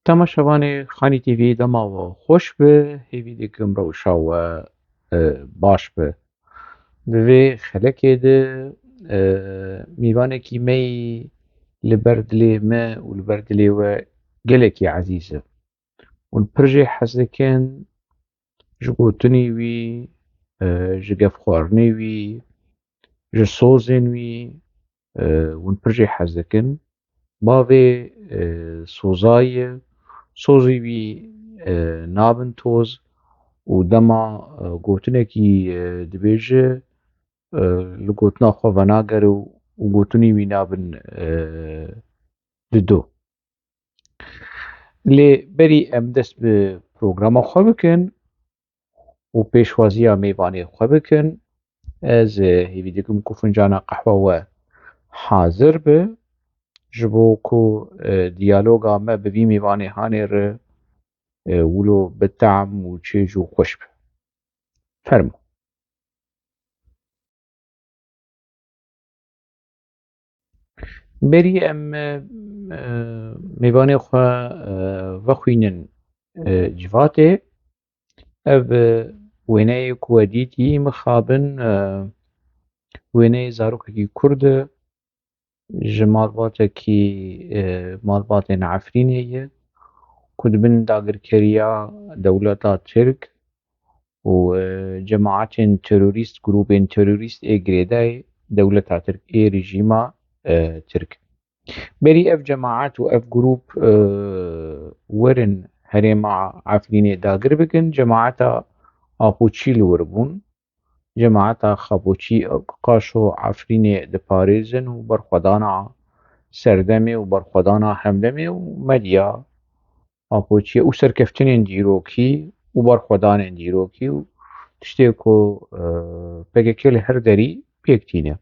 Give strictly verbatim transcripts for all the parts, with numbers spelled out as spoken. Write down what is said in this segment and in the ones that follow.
Temaşevanê Xanî T V, dema we xweş be, hêvî dikim rewşa we, e, baş be. Di vê xelekê de, e, mêvanekî me yî li ber dilê me û li ber dilê we gelekî ezîz e. Hûn pir jê hez dikin, ji gotinê wî, e, ji gefxwarinê wî, ji sozên wî, e, hûn pir jê hez dikin. Bavê, e, soza ye, sozê wî, e, nabin toz û dema, e, gotinekî, e, dibêje, e, li gotina xwe venagere û, û gotinê wî nabin, e, dido. Lê berî em dest bi programa xwe bikin û pêşwaziya mêvanê xwe bikin, ez, e, hêvî dikim ku fincana qehwa we hazir be, ji bo ku, e, diyaloga me bi vî mêvanê hanê re, e, wilo bi tehm û çêj û xweş be. Fermo. Berî em, e, mêvanê xwe, e, vexwînin, e, civatê. Ev, e, wêneyê ku we dîtî mixabin, e, wêneyê zarokekî Kurd e, ji malbatekî, e, malbatên Efrînê ye, ku di bin dagirkeriya dewleta Tirk û, e, cemaetên terorîst, grûbên terorîst ê girêdayî dewleta Tirk, ê rejîma, e, Tirk. Berî ev cemaet û ev grûp, e, werin herêma Efrînê dagir bikin, cemaeta Apoçî li wir bûn. Cemaeta Xapoçî, Qaşo, Efrînê diparêzin û berxwedana serdemê û berxwedana hemdemê û medya Apoçiyê û serkeftinên dîrokî û berxwedanên dîrokî û tiştê ku, e, P K K li her derî pêk tîne.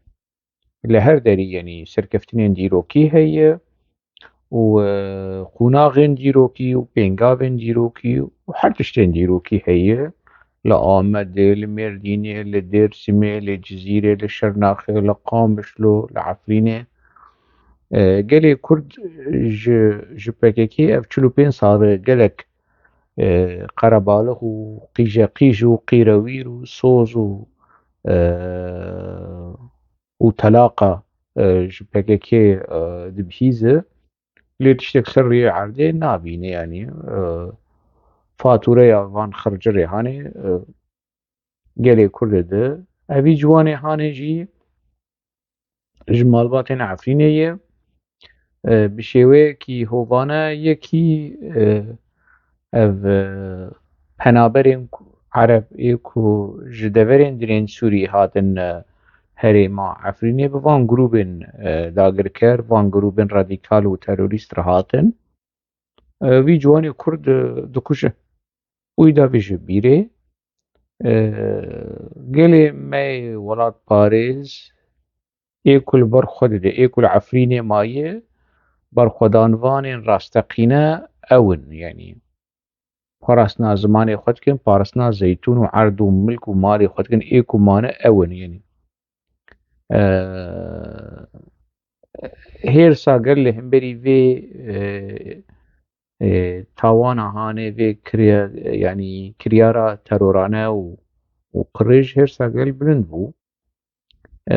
Li her derî, yanî serkeftinên dîrokî heye û, e, qonaxên dîrokî û pêngavên dîrokî û her tiştên dîrokî heye. Li Amedê, li Mêrdînê, li Dêrsimê, li Cizîrê, li Şirnexê, li Qamişlo, li Efrînê. E, gelê Kurd ji, ji P K K ev çil û pênc sal e gelek, e, qerebalix û qîjeqîj û qîrewîr û soz û, e, û telaqa, e, ji P K K, e, dibihîze. Lê tiştek ser rûyê erdê nabîne, yanî, e, fatûreya van xircirê hanê, e, gelê Kurdê de. Evî ciwanê hanê jî ji malbatên Efrînê ye. E, bi şêweyekî hovane yekî, e, ev, e, penaberên ku, Ereb ê ku ji deverên din ên Sûrî hatin, e, herêma Efrînê bi van grûbên, e, dagirker, van grûbên radîkal û terorîst re hatin. E, vî ciwanê Kurd, e, dikuje. Wî da vê ji bîrê, e, gelê me yê welatparêz ê ku li ber xwe dide, ê ku li Efrînê maye, berxwedanvanên rasteqîne ew in, yanî parastina zimanê xwe dikin, parastina zeytûn û erd û milk û malê xwe dikin, ê ku mane ew in, yanî. E, hêrsa gel li hemberî vê, e, e, tawana hanê vê kiriya-, yanî kiryara terorane û, û qirêj hêrsa gel bilind bû. E,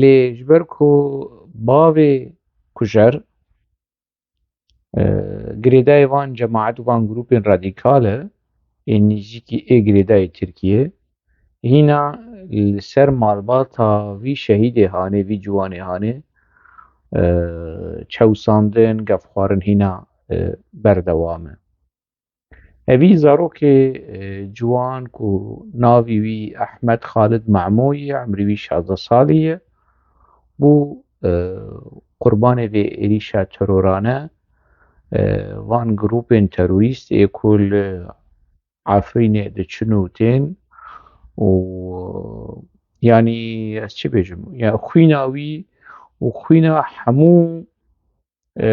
lê ji ber ku bavê kujer, e, girêdayê van cemaet û van grûpên radîkal e, ên nêzîkî ê girêdayê Tirkiyê, hîna li ser malbata vî şehîdê hanê, vî ciwanê hanê, e, çewsandin, gefxwarin hîna, e, berdewam e. Evî zarokê, e, ciwan ku navî wî Ehmed Xalid Memo ye, emrî wî şazdeh salî ye, bû, e, qurbanê vê êrîşa terorane, e, van grûpên terorîst ê ku li Efrînê diçin û tên û, yanî, ez çi bêjim? Ya xwîna wî û xwîna hemû, e,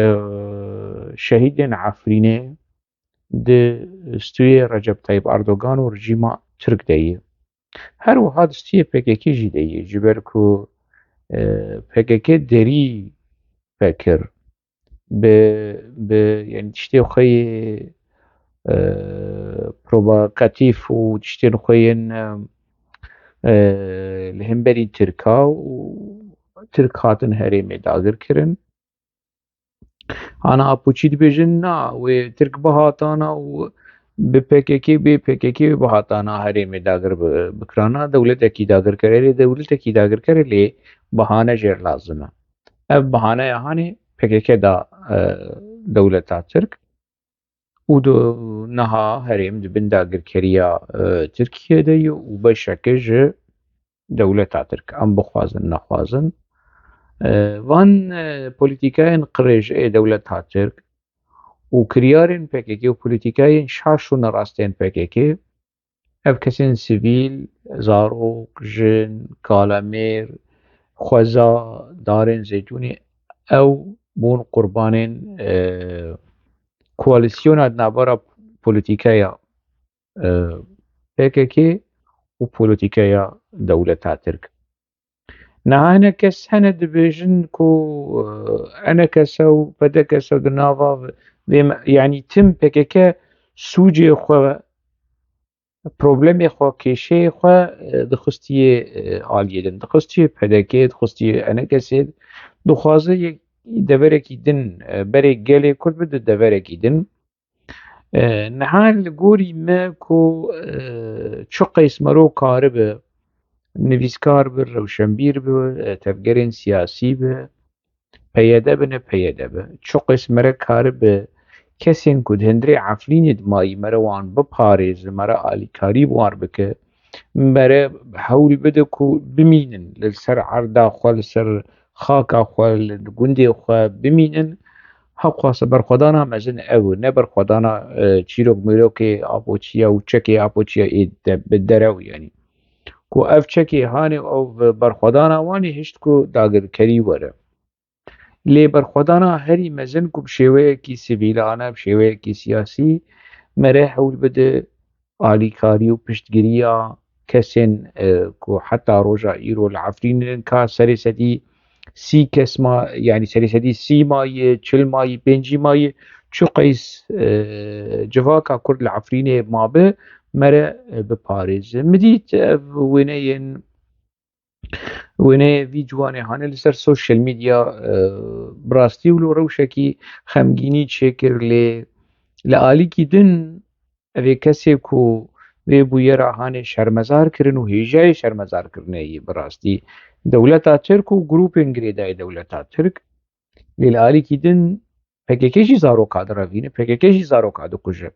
şehîdên Efrînê di stûyê Recep Tayyip Erdogan û rejîma Tirk de ye. Her wiha di stûyê P K K jî de ye, ji ber ku, e, P K K derî vekir. bi, bi, yani tiştê xwe yê, e, provokatîf û tiştên xwe yên, e, e, li hemberî Tirka û Tirk hatin herêmê dagir kirin. Ana Apoçî dibêjin, na, wê Tirk bihatana û bi P K K, bê P K K bihatana herêmê dagir bi-, bikirana, dewletekî dagirker, erê dewletekî dagirker e, lê bahane jêr lazim e. Ev bahaneya hanê P K K da, e, dewleta Tirk. Û di niha herêm di bin dagirkeriya, e, Tirkiyê de ye û beşeke ji dewleta Tirk. Em bixwazin, nexwazin. E, van, e, polîtîkayên qirêj ê dewleta Tirk û kiryarên P K K û polîtîkayên şaş û nerastên P K K, ev kesên sivîl, zarok, jin, kalemêr, xweza, darên zeytûnê, ew bûn qurbanên, e, koalîsyona di navbera polîtîkeya, e, P K K û polîtîkeya dewleta Tirk. Niha hinek kes hene dibêjin ku, e, Enekese û P D Kese di nava vê me-, yanî tim P K K sûcê xwe, problemê xwe, kêşeyê xwe, e, dixistiyê, e, aliyê din. Dixistiyê P D K, dixistiyê Enekesê, dixwaze yek deverekî din, e, berê gelê Kurd bide deverekî din. E, niha li gorî me ku, e, çi qeys mero karibe, nivîskar bi, rewşenbîr bi, e, tevgerên siyasî bi, P Y D bi, ne P Y D bi, çi qeys mere karibe kesên ku di hundirê Efrînê de mayî mere wan biparêze, mere alîkarî bi wan bike, mere hewl bide ku bimînin li ser erda xwe, li ser xaka xwe, li gundê xwe bimînin. Heqwasa berxwedana mezin ew e, ne berxwedana, e, çîrok mîrokê Apoçiya û çekê Apoçiya ê de-, bi derew, yanî ku ev çekê hanê û ev berxwedana wan ê hişt ku dagirkerî were. Lê berxwedana herî mezin ku bi şêweyekî sivîlane, bi şêweyekî siyasî mere hewl bide alîkarî û piştgiriya kesên, e, ku heta roja îro li Efrînê ne, ka serê sedî sî kes ma-, yanî serê sedî sî mayî, çil mayî, pêncî mayî, çi qeys, e, civaka Kurd li Efrînê mabe, mere, e, biparêze. Min dît ev wêneyên Wêneyê vî ciwanê hanê li ser social media, e, bi rastî wilo rewşekî xemgînî çêkir, lê li alîkî din ev ê kesê ku vê bûyera hanê şermezar kirin û hêjayê şermezarkirinê yê bi rastî dewleta Tirk û grûpên girêdayî dewleta Tirk, lê li alîkî din P K K jî zaroka direvîne, P K K jî zaroka dikuje.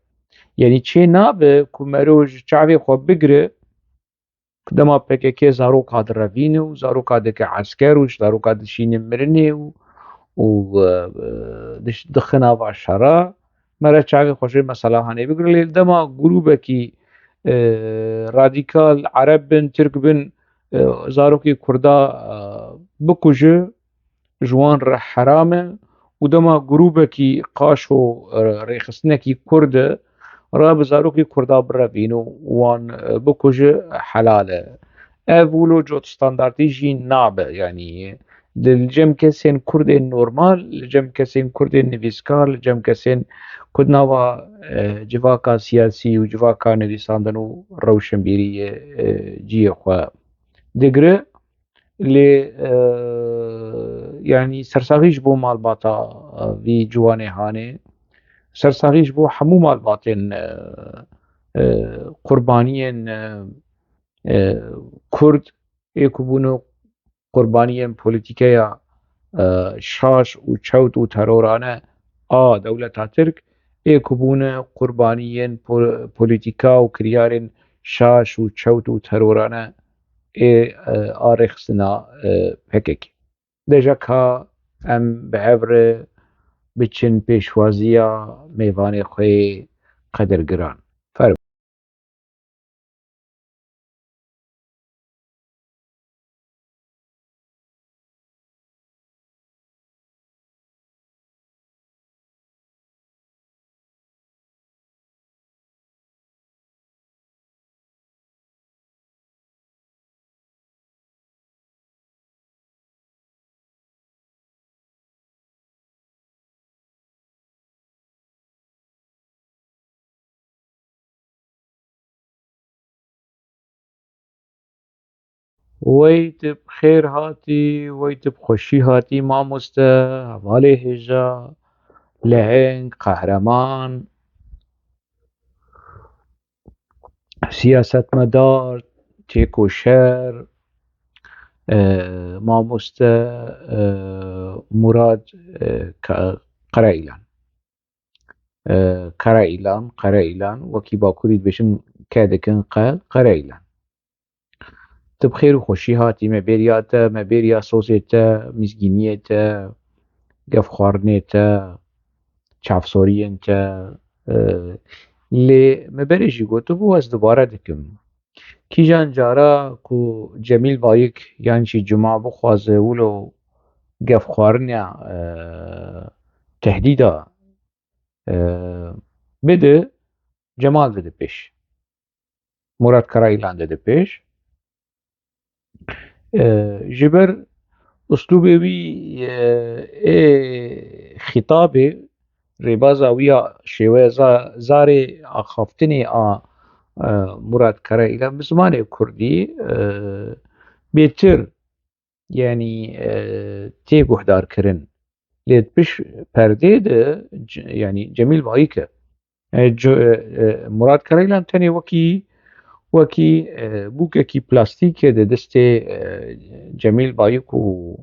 Yanî çê nabe ku mero ji çavê xwe bigire, ku dema P K K zaroka direvîne û zaroka dike esker û ji zaroka dişîne mirinê û, û, e, e, diş-, dixin ava şera, mere çavê xwe ji mesela hanê bigire. Lê dema grûbekî, e, radîkal, ereb bin, tirk bin, e, zarokê kurda, e, bikuje, ji wan re heram e û dema grûbekî qaşo, e, rêxistinekî kurd e, re bi zarokê kurda birevîn û wan, e, bikuje, helal e. Ev wilo cot standartî jî nabe, yanî di li cem kesên kurdên normal, li cem kesên kurdên nivîskar, li cem kesên ku di nava, e, civaka siyasî û civaka nivîsandin û rewşenbîriyê, e, cihê xwe digire. Lê, e, yanî sersaxî ji bo malbata, e, vî ciwanê hanê, sersaxî ji bo hemû malbatên, e, e, qurbaniyên, e, e, kurd ê ku bûne qurbaniyên polîtîkeya, e, şaş û çewt û terorane a dewleta Tirk, ê ku bûne qurbaniyên po-, polîtîka û kiryarên şaş û çewt û terorane ê, e, a rêxistina, e, P K K. Deja ka em bi hev re biçin pêşwaziya mêvanê xwe yê qedirgiran. Fermo. Wey tu bi xêr hatî, wey tu bi xweşî hatî mamoste, hevalê hêja, leheng, qehreman, siyasetmedar, têkoşer, e, mamoste, e, Murad, e, Ka-, Karaîlan. E, Karaîlan, Karaîlan, wekî Bakurî dibêjin ke dikin qe, Karaîlan. Tu bi xêr û xweşî hatî, me bêriya te, me bêriya sozê te, mizgîniyê te, gefxwarinê te, çavsoriyên te. E, lê me berê jî gotibû, ez dubare dikim. Kîjan cara ku Cemîl Bayik yan jî Cuma bixwaze wilo gefxwarina, e, tehdîda, e, bide, Cemal dide pêş. Murat Karayilan dide pêş. E, ji ber uslûbê wî, e, ê xîtabê, rêbaza wî ya şêweya za-, zarê axaftinê a, e, Murat Karayilan bi zimanê kurdî, e, bêtir, yanî, e, tê guhdarkirin. Lê di pişt perdê de c-, yanî Cemîl Bayik e. E, c-, e, e, Murat Karaylan tenê wekî, wekî, e, bûkekî plastîkê di destê, e, Cemîl Bayik û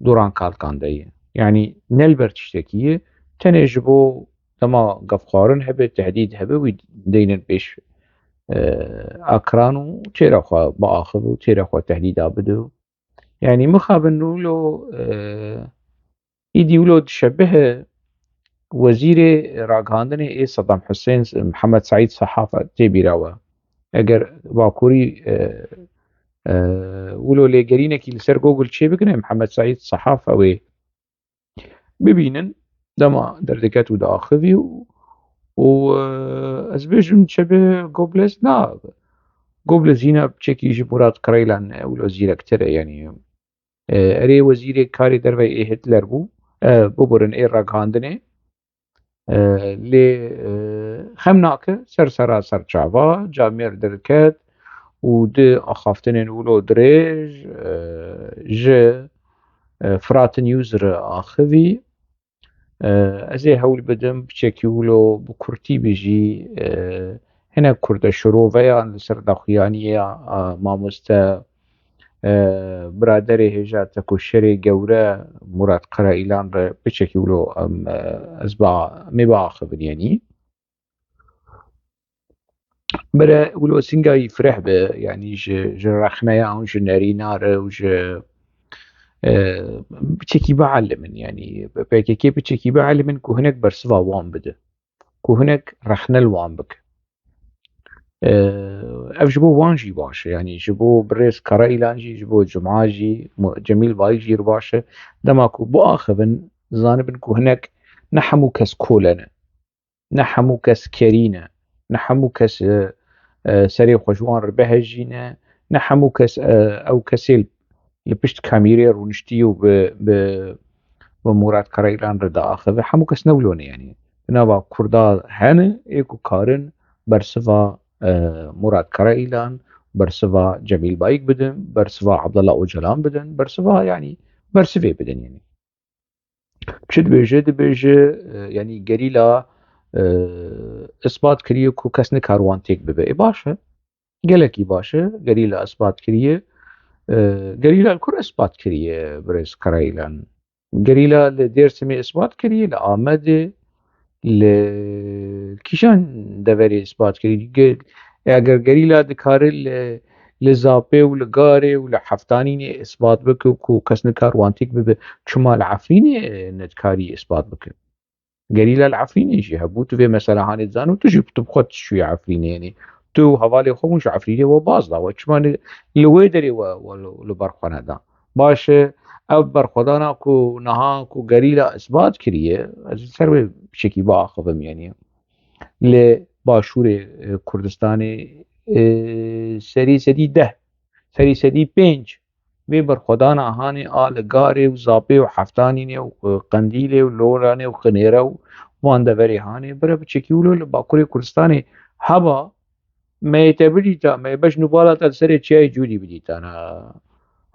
Duran Kalkan de ye. Yanî ne li ber tiştekî ye, tenê ji bo dema gefxwarin hebe, tehdîd hebe, wî deynin pêş, e, ekran û têra xwe biaxiv û têra xwe tehdîda bide. Yanî mixabin wilo, e, îdî wilo dişebihe wezîrê ragihandinê ê Saddam Hussein, Mihemed Seîd Sehaf tê bîra we. Eger Bakurî, e, e, wilo lêgerînekî li ser Google çêbikine, Mihemed Seîd Sehaf ew ê bibînin, dema derdiketî û diaxivî û, û, e, ez bêjim çebe Goebbels na, Goebbels hîna piçekî ji Murat Karaylan, e, wilo zîrektir e, yanî, e, erê wezîrê karê derve ê Hitler bû, e, bibirin ê ragihandinê, e, lê, e, xem nake, ser sera ser çava, camêr derket û di axaftinên wilo dirêj, e, ji, e, Fırat News re axivî. E, ez ê hewl bidim piçekî wilo bi kurtî bijî, e, hinek kurdeşiroveyan li ser daxuyaniyê ya, a, mamoste, e, biraderê hêja tekoşerê gewre Murat Karayilan re piçekî wilo em, e, ez ba, me biaxivin yanî. Bere wilo sînga wî fireh be, yanî ji, ji rexneyan û ji nerîna re û ji, e, piçekî bielimin, yanî P K K piçekî bielimin ku hinek bersiva wan bide, ku hinek rexne li wan bike. E, ev ji bo wan jî baş e, yanî ji bo birêz Karayilan jî, ji bo Cuma jî, Mu-, Cemîl Bayik jî baş e. Dema ku biaxivin, zanibin ku hinek ne hemû kes kole ne. Ne hemû kes kerî ne, ne hemû kes, e, e, serê xwe ji wan re bihejîne, ne hemû kes, e, ew kesê li pişt kamîrê rûniştî û bi, bi, bi Murat Karaylan re diaxive. Hemû kes ne wilo ne, yanî. Di nava Kurda hene ê ku karin bersiva, e, Murat Karaylan, bersiva Cemîl Bayik bidin, bersiva Abdullah Ocalan bidin, bersiva, yanî, bersivê bidin, yanî. Çi dibêje? Dibêje, e, yanî gerîla, e, ispat kiriye ku kes nikar wan têk bibe. Ê, baş e. Gelekî baş e. Gerîla ispat kiriye. E, gerîla li kur ispat kiriye, birêz Karayilan? Gerîla li Dêrsimê ispat kiriye, li Amedê, li kîjan deverê ispat kiriye? Ge-, eger gerîla dikare li, li Zapê û li Garê û li Heftanînê ispat bike ku kes nikar wan têk bibe, çima li Efrînê, e, nedikarî ispat bike? Gerîla li Efrînê jî hebû, tu vê mesela hanê dizanî û tu jî tu bi xwe tu çûyî Efrînê, yanî tu û hevalê xwe hûn ji Efrînê we baz da, we çima li, li wê derê we, we li, li ber xwe neda? Baş e, ev berxwedana ku niha ku gerîla isbat kiriye, ez li ser wê piçekî biaxivim, yanî li başûrê, e, Kurdistanê, e, serî sedî deh, serî sedî pênc vê berxwedana hanê a li Garê û Zapê û Heftanînê û, e, Qendîlê û Loranê û Xinêre û van deverê hanê, bire piçekî wilo li Bakurê Kurdistanê heba, Me yê te bidîta, me yê bejn û bala te li serê çiyayê Cûdî bidîtana.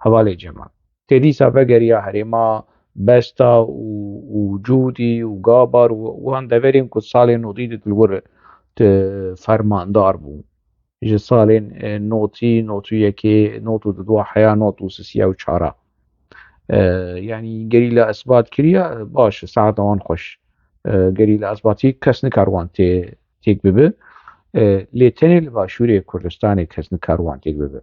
Hevalê Cemal. Tê dîsa vegeriya herêma Besta û, û Cûdî û Gabar û wan deverên ku salên notî de li wir, e, fermandar bû. Ji salên, e, notî, not û yekê, not û du heya, not û sisiya û çara. E, yanî gerîla isbat kiriya, baş, saeta wan xweş. E, gerîla isbatî kes nikar wan tê, têk bibe. E, lê tenê li Başûrê Kurdistanê kes nikar wan têk bibe.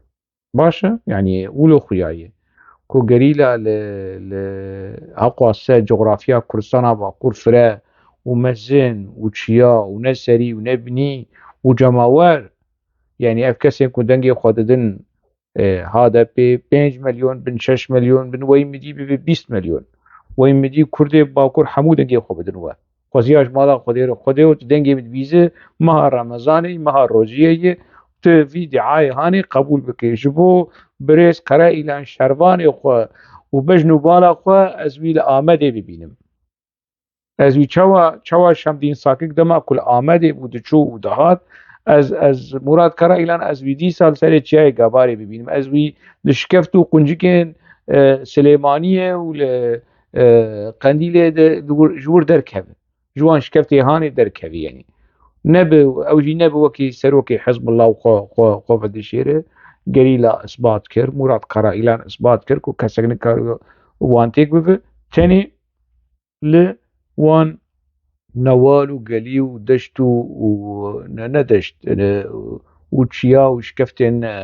Baş e, yanî wilo xuya ye. Ku gerîla li, li heqwa se coxrafiya Kurdistana Bakur fire û mezin û çiya û ne serî û ne binî û cemawer, yanî ev kesên ku dengê xwe didin, e, H D P pênc milyon bin, şeş milyon bin, wey midî bibe bîst milyon. Wey midî Kurdê Bakur hemû dengê xwe bidin we. Xweziya ji mala Xwedê re, Xwedê û tu dengê min dibîze, meha Remezanê, meha rojiyê ye, tu vî diayê hanê qebûl bike. Ji bo birêz Kara Îlan şervanê xwe û bejn û bala xwe ez wî li Amedê bibînim. Ez wî çawa, çawa Şemdîn Sakik dema ku li Amedê bû, diçû û dihat, ez, ez Murat Kara Îlan, ez wî dîsa li serê çiyayê Gabarê bibînim. Ez wî li şikeft û quncikên, e, Silêmaniyê û li, e, Qendîlê de li wir, ji wir derkeve. Ji wan şikeftê hanê derkevî, yanî. Nebe, ew jî nebe wekî serokê Hizbullah û xwe, xwe, xwe vedişêre. Gerîla isbat kir, Murat Kara Îlan isbat kir ku kesek nikaribe wan têk bibe. Tenê li wan newal û gelî û deşt û, û ne, ne deşt, ne, û çiya û şikeftên, e,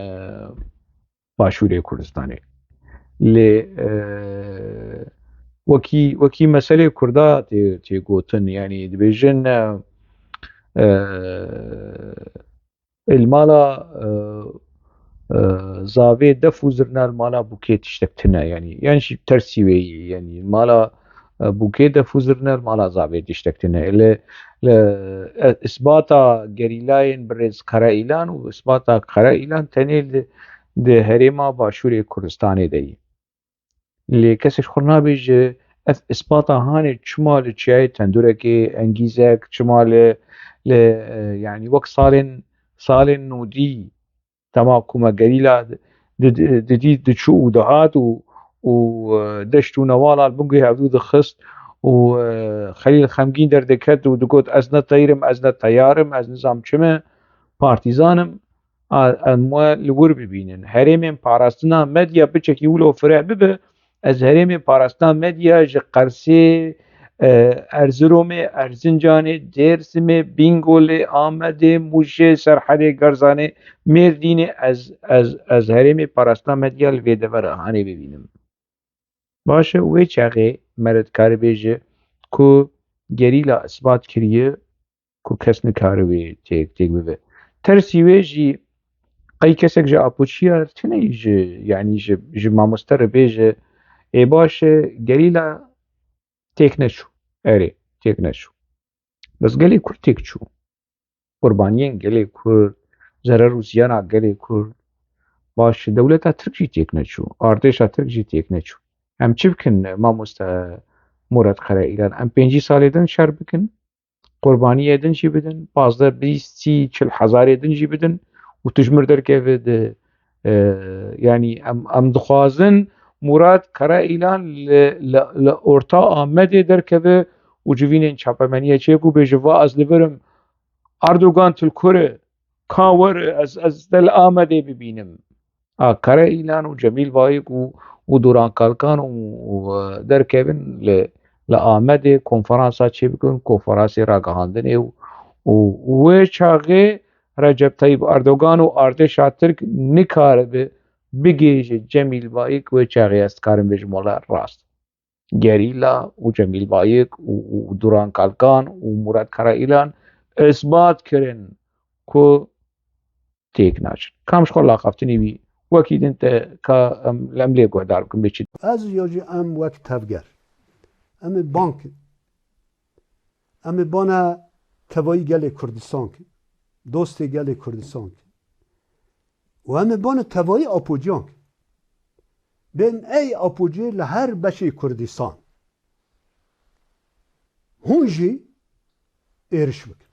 Başûrê Kurdistanê. Lê, e, wekî, wekî meselê Kurda tê, tê gotin, yanî dibêjin, e, e, Li mala, e, e, zavê def û zirna li mala bûkê tiştek tune, yanî, yan jî tersî wê yî, yanî li mala, e, bûkê def û zirna li mala zavê tiştek tune. Li, li, e, isbata gerîlayên birêz Kara Îlan û isbata Kara Îlan tenê li, di herêma Başûrê Kurdistanê de yî. Lê kesek ji xwe nabêje, ev îspata hanê çima li çiyayê Tendurekê, Engîzek, çima li, li, e, yanî wek salên, salên nodî, dema ku me gerîla di, di, didî diçû û dihat û, û, e, deşt û newala li bin guhê hevdû dixist û, e, Xelîl Xemgîn derdiket û digot, "Ez ne teyr im, ez ne teyar im, ez nizam çi me, partîzan im." A, em we li wir bibînin. Herêmên parastina medya piçekî wilo fireh bibe, ez herêmên parastina medya ji Qersê, e, Erziromê, Erzincanê, Dêrsimê, Bîngolê, Amedê, Mûşê, Serhedê, Gerzanê, Mêrdînê, ez, ez, ez herêmê parastina medya li vê devera hanê bibînim. Baş e, wê çaxê me re dikare bêje ku gerîla isbat kiriye ku kes nikare wê têk, têk bibe. Tersî wê jî qey kesek ji Apoçiya tune ji, yanî ji, ji mamoste re bêje, ê baş e, gerîla têk neçû. Erê, têk neçû. Bes gelê Kurd têk çû. Qurbaniyên gelê Kurd, zerer û ziyana gelê Kurd. Baş, dewleta Tirk jî têk neçû. Artêşa Tirk jî têk neçû. Em çi bikin, mamoste Murat Karaîlan? Em pêncî salê din şer bikin? Qurbaniyê din jî bidin, pazdeh, bîst, sî, çil hezarê din jî bidin û tu ji mir derkeve di, e, yanî em, em dixwazin Murat Karaîlan li, li, li orta Amedê derkeve û civînên çapemeniyê çêk û bêje, va ez li vir im, Erdogan tu li kur e, ka were, ez, ez te li Amedê bibînim. A, Karaîlan û Cemîl Bayik û, û Duran Kalkan û, û, e, derkevin li, li Amedê konferansa çêbikin, konferansê ragihandinê û, û, û wê çaxê Recep Tayyip Erdogan û artêşa Tirk nikaribe bigihêje Cemîl Bayik, wê çaxê ez dikarim bêjim wela rast. Gerîla û Cemîl Bayik û, û Duran Kalkan û Murat Karaîlan isbat kirin ku têk naçin. Kam ji xwe laxaftinî wî wekî din te ka em, em lê guhdar bikin bê çi? Ez ya jî em wek tevger. Em ê bank, em ê bane tevayî gelê Kurdistan ki, dostê gelê Kurdistan ki. Û em ê bane tevayî Apocan ki. Bên ey Apocê li her beşê Kurdistan. Hûn jî êriş bikin.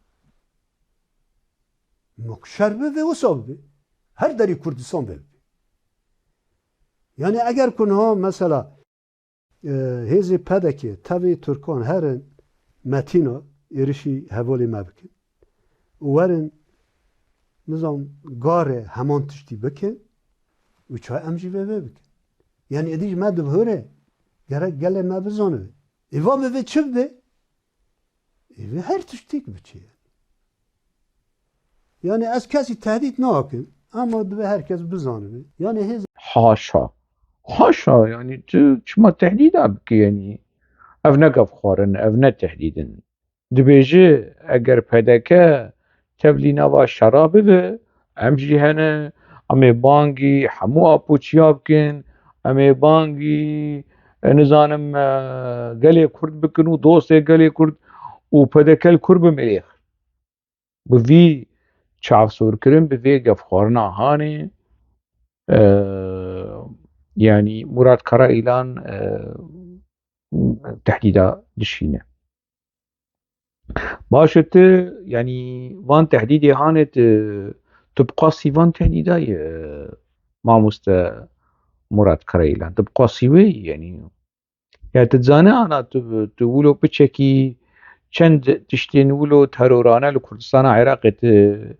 Şer bibe, wisa bibe. Her derî Kurdistan vê bibe. Yani eger ku niha mesela, e, hêzê P D K tevê Tirkan herin Metîna êrişî hevalê me bikin û werin nizam garê heman tiştî bikin û çay em jî vê vê bikin. Yani êdî ji me dibihore gerek gelê me bizanibe. Ê va bibe çi bibe? Ê vê her tiştîk biçe. Yani ez kesî tehdît nakim ama dibe her kes bizanibe. Yani hêz Haşa. Haşa, yani tu çima tehdîda bike yani? Ev ne gevxwarin, ev ne tehdîdin. Dibêje eger P D K tevlî nava şera bibe, em jî hene, em ê bangî hemû apoçiya bikin, em ê bangî, e, nizanim, e, gelê Kurd bikin û dostê gelê Kurd û P D K li Kurd bimêlêxin. Bi vî çavsorkirin, bi vê gefxwarina hanê, e, yanî Murat Karaîlan, e, tehdîda dişîne. Baş e, tu, yanî van tehdîdê hanê tu, tu bi qasî van tehdîda ye, mamoste Murat Karaîlan. Tu bi qasî wê yî, yanî. Ya tu dizane ana tu, tu wilo piçekî çend tiştên wilo terorane li Kurdistana Iraqê tu,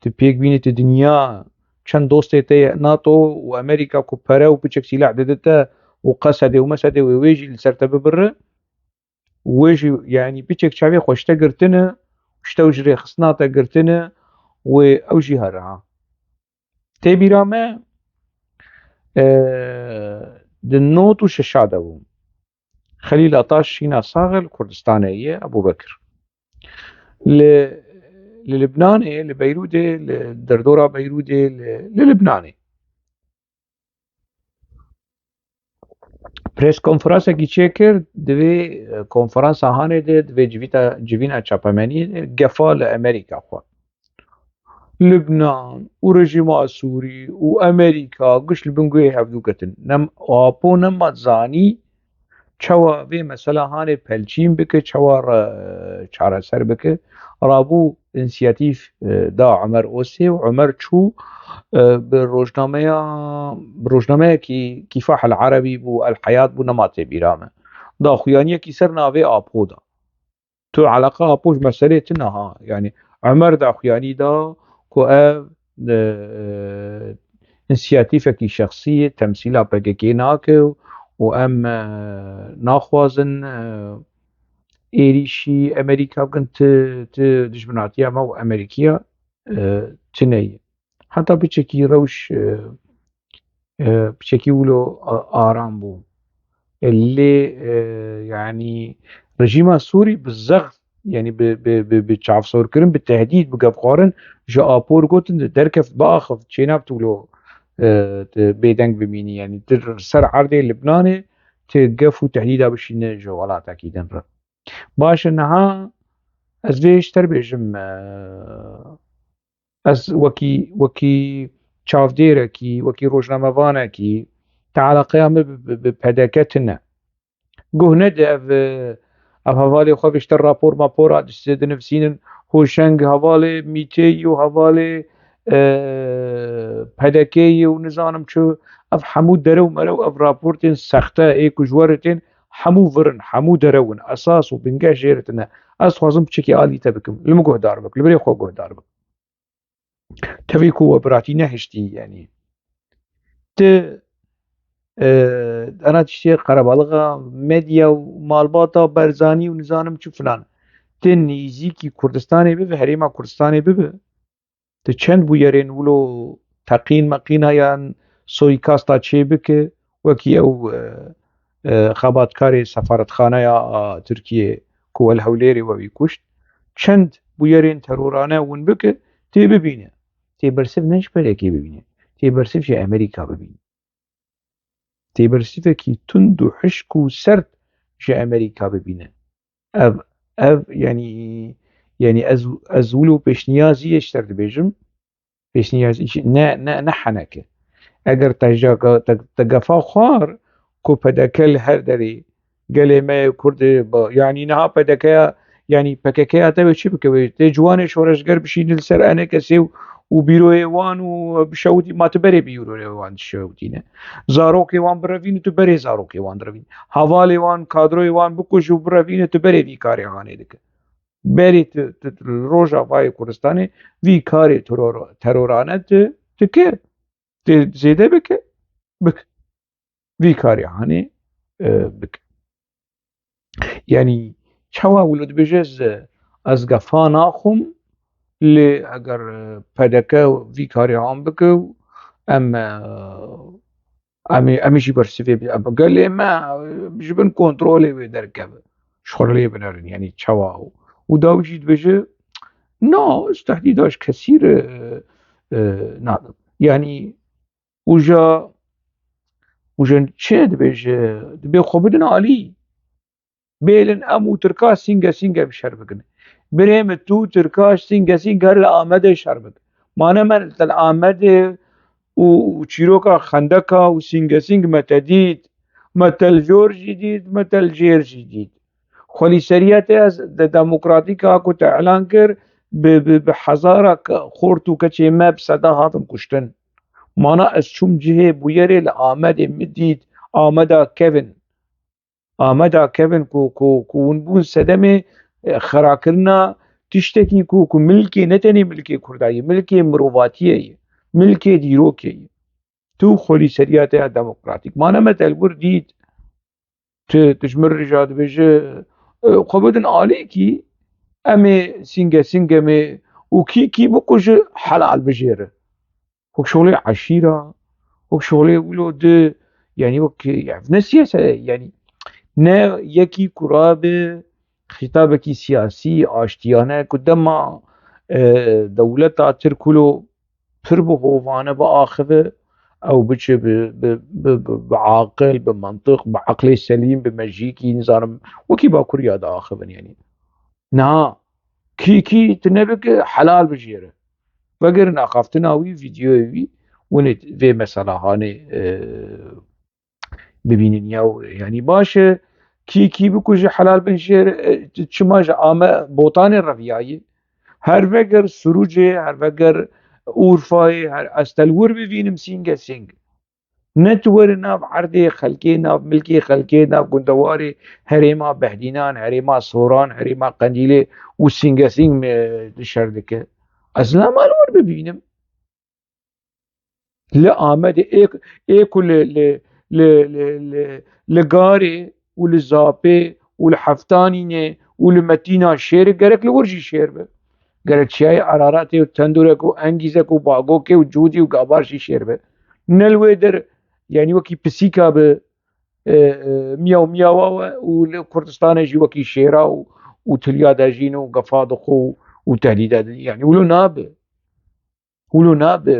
tu pêk bînî, tu dinya çend dostê te ye NATO û Amerîka ku pere û piçek sîlah dide te û Qesedê û Mesedê wê, wê jî li ser te bibire. Wê jî, yanî piçek çavê xwe ji te girtine, ji te û ji rêxistina te girtine, wê ew jî here ha. Tê bîra me, e, di nod û şeşa de bû. Xelîl Ataş şîna sax e, li Kurdistanê ye, Ebû Bekir. Li, li Libnanê, li Beyrûdê, li derdora Beyrûdê, li, li Libnanê. Pres konferansekî çêkir, divê, e, konferansa hanê de, divê civîta, civîna çapemenî, e, gefa li Amerîka xwe. Libnan û rejîma Sûrî û Amerîka giş li bin guhê hevdû ketin. Nem, apo nema zanî çawa vê mesela hanê pelçîn bike, çawa re, çareser bike. Rabû însiyatîf, e, da Ömer Osê û Ömer çû, e, bi rojnameya, bi rojnameyekî Kîfah El Erebî bû, El Heyat bû, nema tê bîra me. Da xuyaniyekî ser navê apo da. Tu eleqa apo ji meselê tune ha. Yanî Ömer daxuyanî da ku ev, e, e, însiyatîfekî şexsî ye, temsîla P K K nake û em, e, naxwazin, e, êrîşî Amerîka bikin, ti, ti dijminatiya me û Amerîkiya, e, tune ye. Heta piçekî rewş, e, e, piçekî wilo a-, aram bû. E, lê, e, yanî rejîma Sûrî bi zext, yanî bi, bi, bi, bi çavsorkirin, bi tehdîd, bi gefxwarin ji apo re gotin, derkeft, biaxift, çênab tu wilo, e, tu bêdeng bimînî. Yanî tu ser erdê Libnanê tu gef û tehdîda bişîne ji welatekî din re. Baş e, niha ez vê ji te re bêjim, e, ez wekî, wekî çavdêrekî, wekî rojnamevanekî, te eleqeya min bi, bi, bi P D K tune. Guh nede ev, ev hevalê xwe vê ji te rapor mapora diştê dinivîsînin, hoşeng hevalê mîtê yî û hevalê, e, P D K yî û nizanim çi, ev hemû derew merew, ev raportên sexte ê ku ji we re tên, hemû vir in, hemû derew in, esas û bingeh jê re tune. Ez dixwazim piçekî alî te bikim, li min guhdar bik, li birê xwe guhdar bik. Tevî ku we biratî nehiştî, yanî. Ti, e, ana tiştê qerebalixa medya û malbata Barzanî û nizanim çi filan. Ti nêzîkî Kurdistanê bibe, herêma Kurdistanê bibe. Ti çend bûyerên wilo teqîn meqîna yan soîkasta çêbike, wekî ew, e, e, xebatkarê sefaretxaneya a Tirkiyê ku we li Hewlêrê we wî kuşt, çend bûyerên terorane win bike, tê bibîne. Tê bersiv ne ji P D K'ê bibîne. Tê bersiv ji Amerîka bibîne. Tê bersivekî tund û hişk û sert ji Amerîka bibîne. Ev, ev, yanî, yanî ez, ez wilo pêşniyazî ji te re dibêjim. Pêşniyazî ne, ne, ne heneke. Eger te ja-, te, te gefa xwar ku P D K li her derê gelê me yê Kurd ê, ba-, yanî niha P D K ya, Yanî P K K ya te wê çi bike? Wê tê ciwanê şoreşger bişînin li ser E N K S û, û bîroyê wan û bişewitî, ma tu berê bîroyê wan dişewitîne. Zarokê wan birevîne, tu berê zarokê wan direvîne. Hevalê wan, kadroyê wan bikuj û birevîne, tu berê vî karê hanê dike. Berê tu, tu, tu li Rojavayê Kurdistanê vî karê teror-, terorane tu, tu kir. Tu zêde bike, bik. Vî karê hanê, e, bik. Yanî çawa wilo dibêje ez, ez gefa naxwim, lê eger, e, P D K vî karê han bike û em, e, em ê, em ê jî bersivê bi-, bi gelê me, e, ji bin kontrolê wê derkeve. Ji xwe lê binerin, yanî çawa û, û dawî jî dibêje, na, ez tehdîda ji kesî re, e, e, nadim. Yanî uja, uja çi dibêje, dibê xwe bidin alî. Bêlin em û Tirka sînge sînge bi şer bikin. Birê min tu Tirka sînge sînge li Amedê şer bik. Mane me li Amedê û, û çîroka xendeka û sînge sîng me te dît. Me te li jor jî dît, me te li jêr jî dît. Xwelîseriya te ez de demokratîka ku te elan kir, bi, bi, bi hezara ke-, xort û keçê me bi seda hatin kuştin. Mana ez çûm cihê bûyerê li Amedê min dît, Ameda kevin. Ameda kevin ku, ku, ku hûn bûn sedemê, e, xerakirina tiştekî ku, ku milkê ne tenê milkê Kurda ye, milkê mirovatiyê ye, milkê dîrokê ye. Tu xwelîseriya te ya demokratîk. Mane me te li wir dît. Tu, tu ji min re jî dibêje, e, xwe bidin alîkî, em ê sînge sînge me û kî kî bikuje helal bijêre. Wek şolê eşîra, wek şolê wilo di, yanî wek, ev ne siyase, yanî ne yekî ku rabe xîtabekî siyasî, aştiyane, ku dema, e, dewleta Tirk wilo pir bi hovane biaxive, ew biçe bi, bi, bi, bi, bi aqil, bi mantiq, bi eqlê selîm, bi mejîkî, nizanim, wekî Bakuriya diaxivin, yanî. Niha kî kî tu nebike helal bijêre. Vegerin axaftina wî, vîdeoyê wî, winê vê mesela hanê, e, bibînin ya, yanî baş e, kî kî bikuje helal bijêre, e, çima ji Ame Botanê reviyayî. Her veger Surucê, her veger Urfayê, her ez te li wir bivînim sînge sîng. Ne tu were nav erdê xelkê, nav milkê xelkê, nav gundewarê herêma Behdînan, herêma Soran, herêma Qendîlê û sînge sîng me di şer dike. Ez lama li wir bibînim. Li Amedê ê, ê ku li, li, li, li, li, li Garê û li Zapê û li Heftanînê û li Metîna şêr, gerek li wir jî şêr be. Gerek çiyayê Araratê û Tendûrek û Engîzek û Bagokê û Cûdî û Gabar jî şêr be. Ne li wê der, yanî wekî pisîka bi, e, e, miyaw miyawa we û li Kurdistanê jî wekî şêra û, û tiliya dejîn û gefa dixwe û, û tehdîda didin. Yanî wilo nabe. Wilo nabe,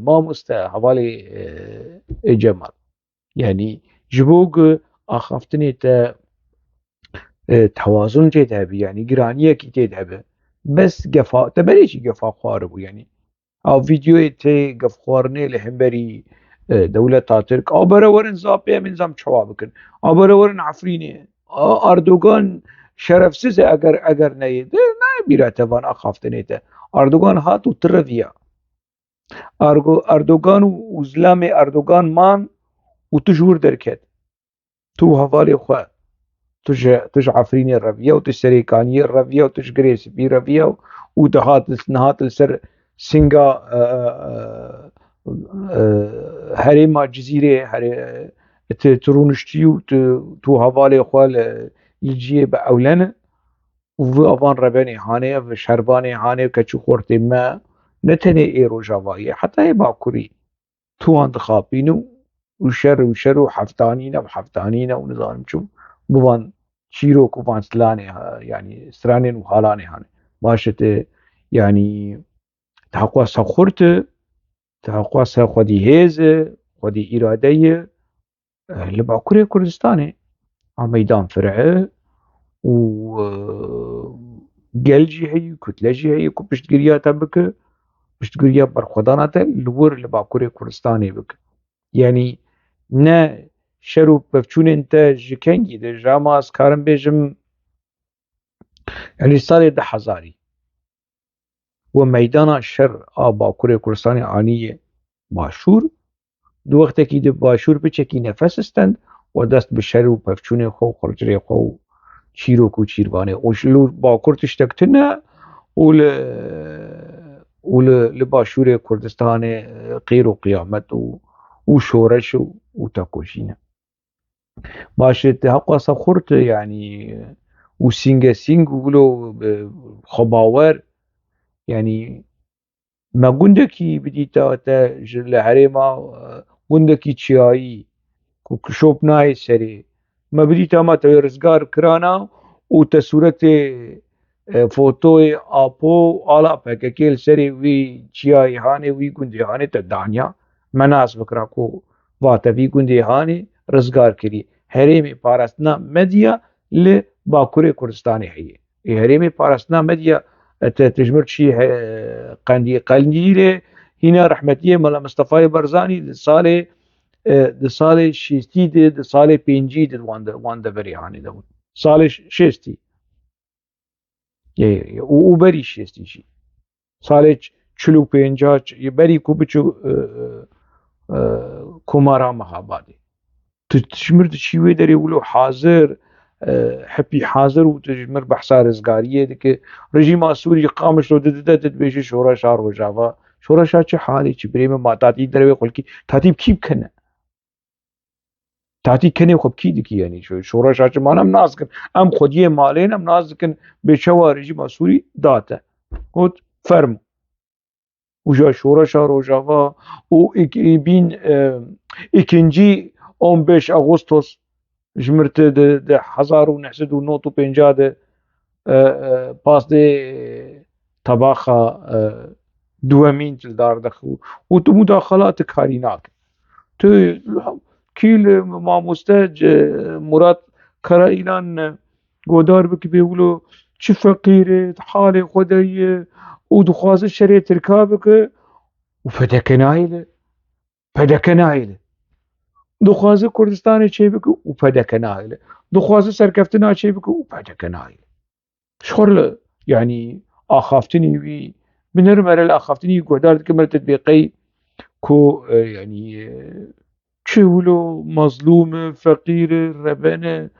mamoste, hevalê, e, e, Cemal. Yanî ji bo ku axaftinê te, e, tewazun tê de hebe, yanî giraniyekî tê de hebe. Bes gefa, te berê jî gefa xwaribû, yanî. Ew vîdeoyê tê gefxwarinê li hemberî, e, dewleta Tirk. Ew bere werin Zapê, em ê nizam çawa bikin. Ew bere werin Efrînê. A, Erdogan şerefsiz e eger, eger neyê. De, nayê bîra te van axaftinê te. Erdogan hat û tu reviya. Ergo-, Erdogan û, û zilamê Erdogan man û tu ji wir derket. Tu û hevalê xwe, tu ji, tu ji Efrînê reviya û tu ji Serêkaniyê reviya û tu ji Girê Spî reviya û, û dihat, nihat li ser singa, e, e, e, herêma Cizîrê, herê-, tu, tu rûniştî û tu, tu û hevalê xwe li, li ciyê bi ewlen û vî avan rebenê hanê, vî şervanê hanê, keç û xortê me, ne tenê ê Rojavayê, heta ê Bakurî. Tu wan dixapîn û, û şer û şer û heftanî ne, heftanî ne û nizanim çi, bi van çîrok û van stranê, ha, yanî stranên û halanê hane. Baş e te, yanî, te xwe se xurt e, te xwe se xwedî hêz e, xwedî îrade ye, e, li Bakurê Kurdistanê a meydan fire û, e, gel jî heye, kutle jî heye ku piştgiriya te bike, piştgiriya berxwedana te li wir li Bakurê Kurdistanê bike. Yanî ne şer û pevçûnên te ji kengî de, ji ama ez karim bêjim, Yanî salê du hezarî we meydana şer a Bakurê Kurdistanê aniye Başûr, di wextekî de Başûr piçekî nefes stend û dest bi şer û pevçûnê xwe û xurcirê xwe û çîrok û çîrvanê û ji li Bakur tiştek tune û li û li, li Başûrê Kurdistanê qîr û qiyamet û, û şoreş û, û tekoşîn e. Baş e, te heqwasa xurt, yanî, û sînge sîng û wilo, e, xwebawer, yanî, me gundekî bidîta te ji li herêma, e, gundekî çiyayî ku kişop nayê serê, me bidîta me te wê rizgar kirana û te sûretê, e, fotoyê Apo ala P K K li serê wî çiyayê hanê, wî gundê hanê te daniya. Me nas bikira ku va te vî gundê hanê rizgar kirî. Herêmê parastina medya li Bakurê Kurdistanê heye. Ê herêmê parastina medya, e, te, te ji mir çî he-, qendî-, Qendîlê hîna rehmetiyê Mela Mistefayê Barzanî di salê, e, di salê şêstî de, di salê pêncî de wan de, wan deverê hanê de bûn. Salê ş-, şêstî. Ê, û, û berî şêstî jî. Salê ç-, çil û pênca ç-, berî ku biçû, e, e, e, Komara Mehabadê. Tu, tu ji mir diçî wê derê wilo hazir, e, hepî hazir û tu ji mir behsa rizgariyê dike. Rejîma Sûrî Qamişlo di dide, tu dibêjî şoreşa Rojava. Şoreşa çi halê çi birê min, ma tatî dervê xulkî, tatî bi kî bikene? Tatî kenê xwe bi kî dikî, yanî şo-, şoreşa çi mane em nas dikin. Em xwediyê malê ne, em nas dikin bê çawa rejîma Sûrî date. Got, fermo. Û ja şoreşa Rojava û ik-, î bîn, e, ikincî on beş Ağustos ji mir te di, di hezar û neh sed û nod û pêncah de, e, e, pazdeh Tebaxa, e, duwemîn li dar dixî û tu mudaxala tu karî nake. Tu kî li mamoste c-, Murat Karaîlan ne? Godar bike bê wilo çi feqîr e, di halê xwe de ye û dixwaze şerê Tirka bike û P D K nayêle. P D K nayêle. Dixwaze Kurdistanê çêbike û P D K nayêle. Dixwaze serkeftina çêbike û P D K nayêle. Ji xwe re, yanî, axaftinî wî, binêrim ere li axaftinî wî guhdar dikim, ere te dibê qey ku, e, yanî, e, çi wilo mezlûm e, feqîr e, reben e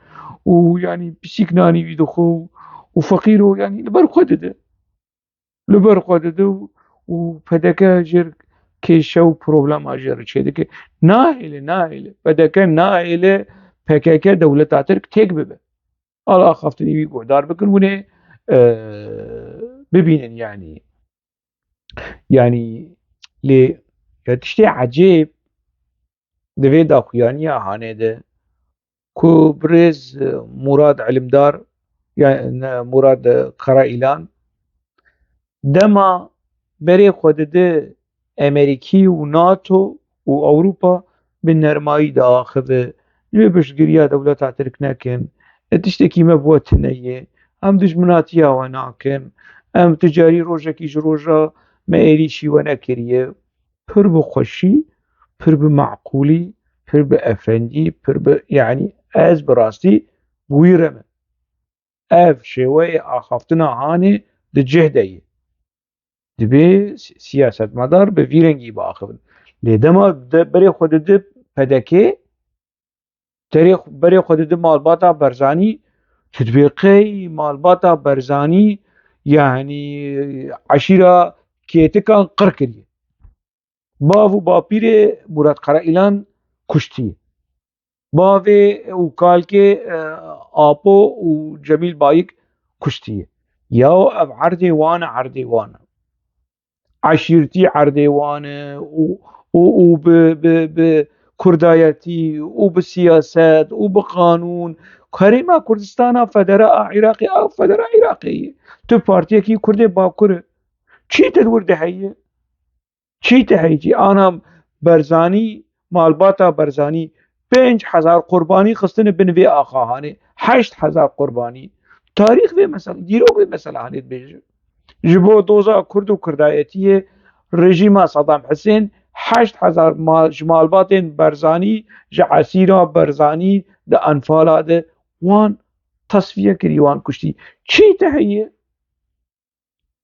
û, yanî, pisîk nanî wî dixwe û, û feqîr û, yanî, li ber xwe dide. Li ber xwe dide û, û P D K jê re kêşe û problema jê re çêdike. Nahêle, nahêle. P D K nahêle P K K dewleta Tirk têk bibe. Ala axaftinî wî guhdar bikin, hûn ê, e, bibînin, yanî. Yanî, lê, ya, tiştê ecêb di vê daxuyaniya hanê de ku birêz, e, Murad Elimdar, ya, ne, Murad, e, Karaîlan, dema berê xwe dide Amerîkî û nato û Ewropa bi nermayî diaxive, ji wê piştgiriya dewleta Tirk nekin, e, tiştekî me bi we tune ye, em dijminatiya we nakin, em ti carî rojekî ji roja me êrîşî we nekiriye. Pir bi xweşî, pir bi meqûlî, pir bi efendî, pir bi, yanî, ez bi rastî bi wî re me. Ev şêweyê axaftina hanê di cih de ye. Dibê si-, siyasetmedar bi vî rengî biaxivin. Lê dema de berê xwe dide P D K, terê xwe, berê xwe dide malbata Barzanî, tu dibê qey malbata Barzanî, yanî, eşîra kêtikan qir kiriye. Bav û bapîrê Murat Karaîlan kuştiye. Bavê û kalkê, e, Apo û Cemîl Bayik kuştiye. Yaw ev erdê wan e, erdê wan e. Eşîrtî erdê wan e û, û, û bi, bi, bi kurdayetî û bi siyaset û bi qanûn. Herêma Kurdistana federa a Iraqê, ew federa Iraqê ye. Tu partiyekî Kurdê Bakur e. Çî te li wir de heye? Çî te heyî? Ana Barzanî, malbata Barzanî pênc hezar qurbanî xistine bin vê axa hanê. Heşt hezar qurbanî. Tarîx vê mesela, dîrok vê mesela hanê dibêje. Ji bo doza Kurd û Kurdayetiyê rejîma Saddam Husên heşt hezar mal, ji malbatên Barzanî, ji esîra Barzanî di Enfala de wan tasfiye kirî, wan kuştî. Çî te heye?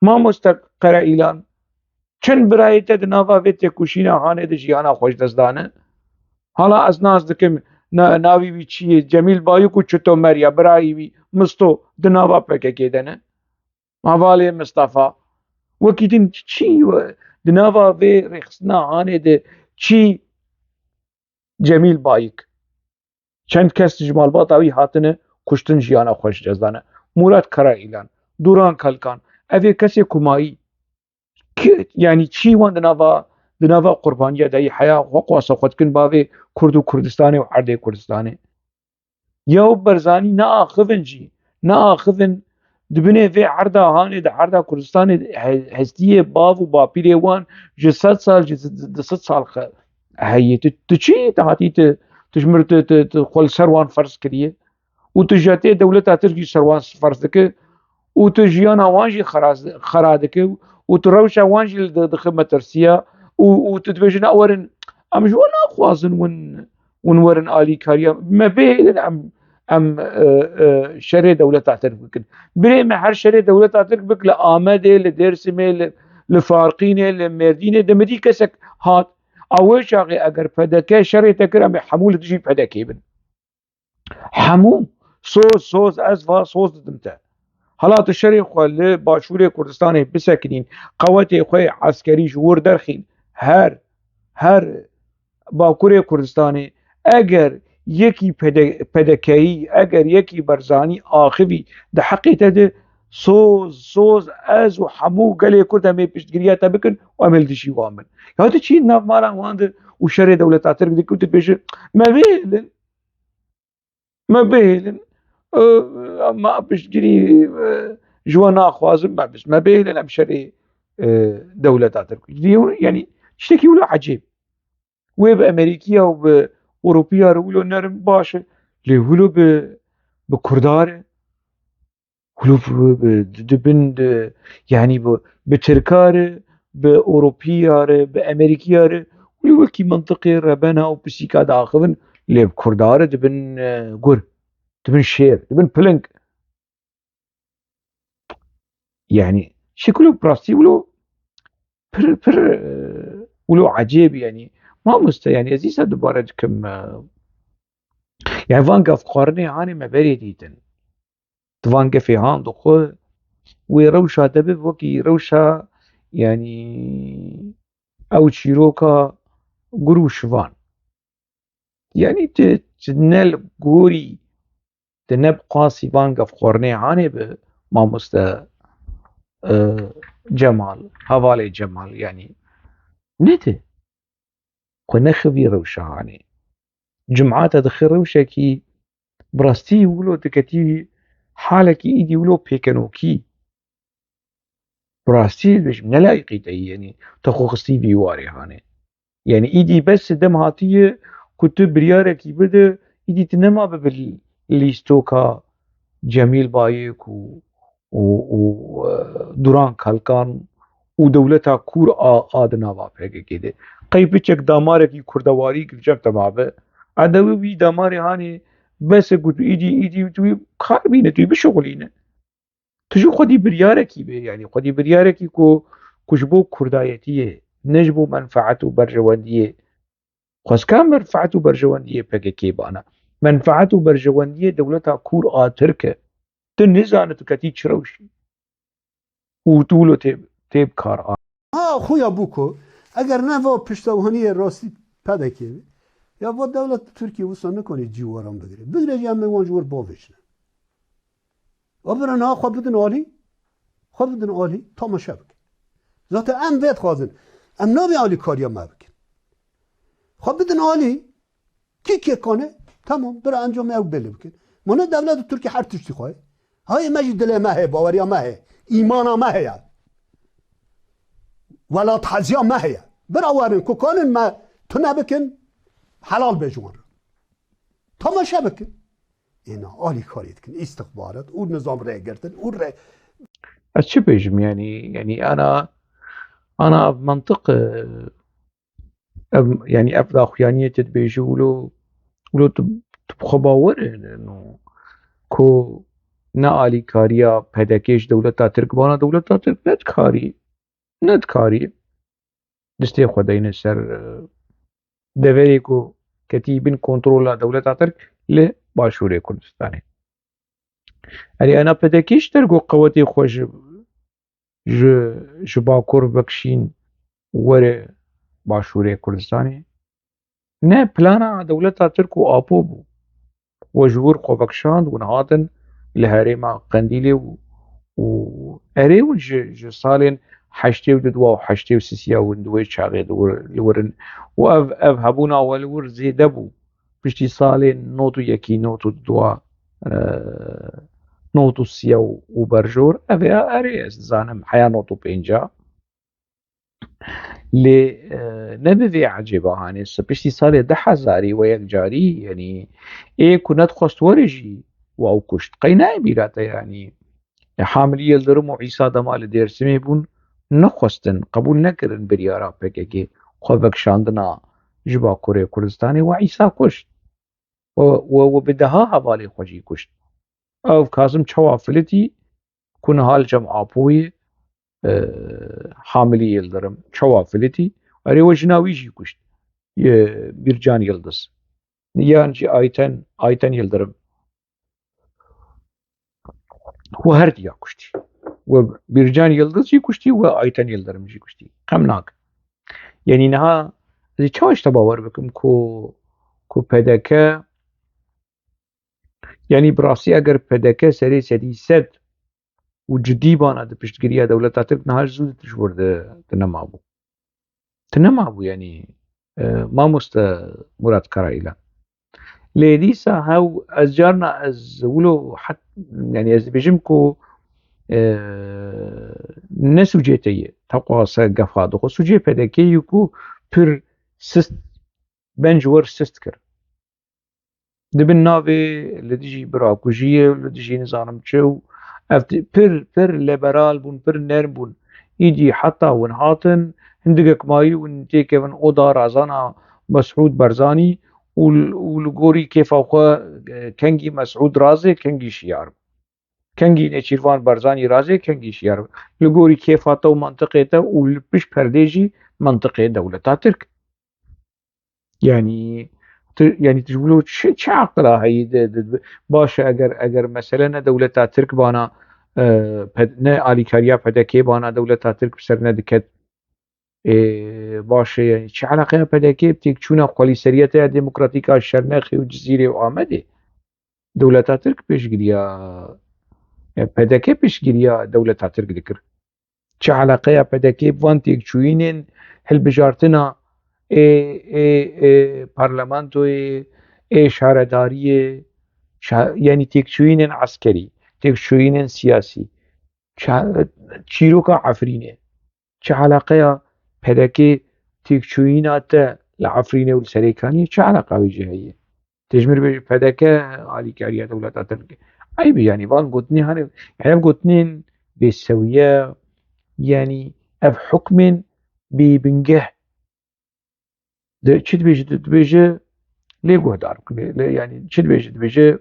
Mamoste Qereîlan, çend birayê te di nava vê têkoşîna hanê de jiyana xwe ji dest dane? Hala ez nas dikim, na-, navî wî çi ye? Cemîl Bayik û çito Merya, birayî wî Misto di nava P K K de ne? Hevalê Mistefa. Wekî din çi we-, di nava vê rêxistina hanê de çi Cemîl Bayik? Çend kes ji malbata wî hatine kuştin, jiyana xwe ji dest dane. Murat Karaîlan, Duran Kalkan, ev ê kesê kumayî. Ki, yanî çî wan di nava, di nava qurbaniya dayî heya xwe qasa xwe dikin bavê Kurd û Kurdistanê û erdê Kurdistanê. Ya û Berzanî neaxivin jî, neaxivin di binê vê erda hanê, di erda Kurdistanê he-, hestiyê bav û bapîrê wan ji sed sal, ji di sed sal xe-, heye. Tu, tu çi? Tu hatî tu, tu ji mir tu, tu, tu xwe li ser wan ferz kiriye û tu jetê dewleta Tirk jî ser wan ferz dike û tu jiyana wan jî xeraz-, xera dike û tu rewşa wan jî li di-, dixe metirsiya û, û tu dibêjin, "Na werin, em ji we naxwazin win, win werin alîkariya me, bihêlin em, em, e, e, şerê dewleta Tirk bikin. Birê me her şerê dewleta Tirk bik li Amedê, li Dêrsimê, li, li Farqînê, li Mêrdînê, di midî kesek hat. A wê çaxê eger P D K şerê te kir, em ê hemû li dijî P D K bin." Hemû soz, soz, ez va soz didim te. Hala tu şerê xwe li Başûrê Kurdistanê bisekinîn, qewetê xwe yê eskerî ji wir derxîn, her, her Bakurê Kurdistanê, eger yekî P D, P D K'yî, eger yekî Berzanî axivî di heqê te de, soz, soz, ez û hemû gelê Kurd em ê piştgiriya te bikin û em ê li dijî wan bin. Ya tu çî nav mala wan de û şerê dewleta Tirk dikî û tu dibêjî, me bihêlin, Me bihêlin, e, me piştgirî, e, ji we naxwazin, me bist, me bihêlin em şerê, e, dewleta Tirk. Yanî tiştekî wilo ecêb. Wê bi Amerîkiya û bi Ewropiya re wilo nerin baş e. Lê wilo bi, bi Kurda re, wilo bi, bi, di, di bin, di, yanî bi, bi Tirka re, bi Ewropiya re, bi Amerîkiya re, wilo wekî mintiqê rebena û pisîka diaxivin, lê bi Kurda re dibin, e, gur, dibin şêr, dibin piling. Yanî şekilo bi rastî wilo pir, pir, e, wilo ecêb, yanî mamoste, yanî ez dîsa dubare dikim, e, yanî van gavxwarinê hanê me berê dîtin. Di van gefê han dixwe, wê rewşa te bibe wekî rewşa, yanî ew çîroka gur û şivan. Yanî tu, tu ne li gorî, tu ne bi qasî van gavxwarinê hanê bi mamoste, e, Cemal, hevalê Cemal, yanî ne tu xwe nexivî rewşa hanê. Cumata dixê rewşekî bi rastî wilo diketî halekî îdî wilo pêkenokî. Bi rastî dibêjim, ne layîqî te yî, yanî te xwe xistî vî warê hanê. Yanî îdî bes dem hatiye ku tu biryarekî bide, îdî tu nema bibe lîstoka Cemîl Bayik û, û, û, e, Duran Kalkan û dewleta Kûr a, a di nava P K K de. Qey piçek damarekî kurdewarî gircem te mabe, edewî wî damarê hanê bes e ku tu îdî, îdî tu wî kar bîne, tu wî bişuxulîne. Tu jî xwedî biryarekî bê, yanî xwedî biryarekî ku, ku ji bo kurdayetiyê, ne ji bo menfaet û berjewendiyê. Xwezka menfaet û berjewendiyê P K K bana. Menfaet û berjewendiyê dewleta Kûr a Tirk e. Tu nizane tu ketî çi rewşî. Û tu wilo tê, tê bi kar a. Ha, xuya bû ku eger ne va piştewaniyê rastî P D K bê, ya va dewlet Tirkiye wisa nikanî cîwaran bigire. Bigire jî em ê wan ji wir bavêjine. A bira niha xwe bidin alî, xwe bidin alî, tamaşe bikin. Zaten em vê dixwazin. Em nabê alîkariya me bikin. Xwe bidin alî, kî kê kane, temam, bira encamê ew belê bikin. Ma ne dewlet û Tirkî her tiştî xwe. Hayê me jî dilê me heye, baweriya me heye, îmana me heye. Welathaziya me heye. Bira werin, ku kanin me tune bikin, helal bê ji wan re. Tamaşe bikin. Êna alîkarî dikin, îstixbarat û nizam rêgirtin û rê- Ez çi bêjim, yanî, yanî ana, ana ev mantiq, e, ev, yanî ev daxuyaniyê tu dibêjî wilo, wilo tu, tu bi xwe bawer e, no, ku ne alîkariya P D K ji dewleta Tirk bana, dewleta Tirk nedikarî, nedikarî destê xwe deyne ser, e, deverê ku ketî bin kontrola dewleta Tirk li Başûrê Kurdistanê. Erê, ana P D K ji dergo qewetê xwe ji, ji, ji Bakur vekişîn were Başûrê Kurdistanê. Ne, plana dewleta Tirk û Apo bû. We ji wir xwe vekişand, hûn hatin li herêma Qendîlê û, û erê hûn ji, ji salên heştê û du û heştê û sisiya hûn di wê çaxê di wir, li wir in. Û ev, ev hebûna we li wir zêde bû. Piştî salên nod û yekî, nod û dua, e, nod û siya û, û berjor. Ev ê erê ez dizanim heya nod û pênca. Lê, e, ne bi vê ecêba hanê, se piştî salê du hezarî we yekcarî, yanî ê ku nedixwest were jî û ew kuşt. Qey nayê bîra te, yanî, e, Hamilî Yildirim û Îsa Dema li Dêrsimê bûn, nexwestin, qebûl nekirin biryara P K K xwe vekişandina ji Bakurê Kurdistanê we Îsa kuşt. We, we, we bi deha hevalê xwe jî kuşt. Ev Kazim çawa filitî ku niha li cem Apoyê, e, Hamilî Yildirim çawa filitî, erê we jina wî jî kuşt. E, Bircan Yildiz. Yan jî Ayten, Ayten Yildirim. We her diya kuştî. We Bircan Yildiz jî kuştî, we Ayten Yildirim jî kuştî. Xem nakin. Yanî niha ez ê çawa ji te bawer bikim ku, ku P D K, yanî bi rastî eger P D K serê sedî sed û cidî bana di piştgiriya dewleta Tirk, niha ji zû di tişt wir di, di nemabû. Di nemabû, yanî, e, mamoste Murat Karayilan. Lê dîsa hew, ez carna ez wilo het, yanî ez dibêjim ku, e, ne sûcê te ye, teqwase gefa dixwe. Sûcê P D K yê ku pir sist, ben ji wer sist kir. Di bin navê li dijî birakujiyê û li dijî nizanim çi û ev ti-, pir, pir liberal bûn, pir nerm bûn. Îdî heta hûn hatin, hindigek mayî hûn têkevin oda razana Mesûd Barzanî û l-, û li gorî kêfa xwe, e, kengî Mesûd razê, kengî şiyar bû. Kengî Nêçîrvan Barzanî razê, kengî şiyar bû. Li gorî kêfa te û mantiqê te û li pişt perdê jî mantiqê dewleta Tirk. Yanî tu, yanî tu ji wilo çi, çi aqila heyî de, de, de, baş e eger, eger mesele ne dewleta Tirk bana, e, pe-, ne alîkariya P D K bana dewleta Tirk bi ser nediket. Ê, baş e, yanî çi eleqeya P D K bi têkçûna xwelîseriyeta demokratîk a Şernexê û Cizîrê û Amedê? Dewleta Tirk pêşgiriya, e, P D K pêşgiriya dewleta Tirk dikir. Çi eleqeya P D K bi van têkçûyînên hilbijartina ê, ê, ê parlamentoyê, ê şaredariyê, şa-, yanî têkçûyînên eskerî, têkçûyînên siyasî, ça-, çîroka Efrînê? Çi eleqeya P D K têkçûyîna te li Efrînê û li Serêkaniyê, çi eleqa wî jî heye? Tê ji min re bêjî P D K alîkariya dewleta Tirk. Eyb e, yanî van gotinê hene, yanî ev gotinên bêsewiye, yanî ev hukmên bêbingeh. De çi dibêje, dibêje lê guhdar bikin, lê, lê, yanî çi dibêje, dibêje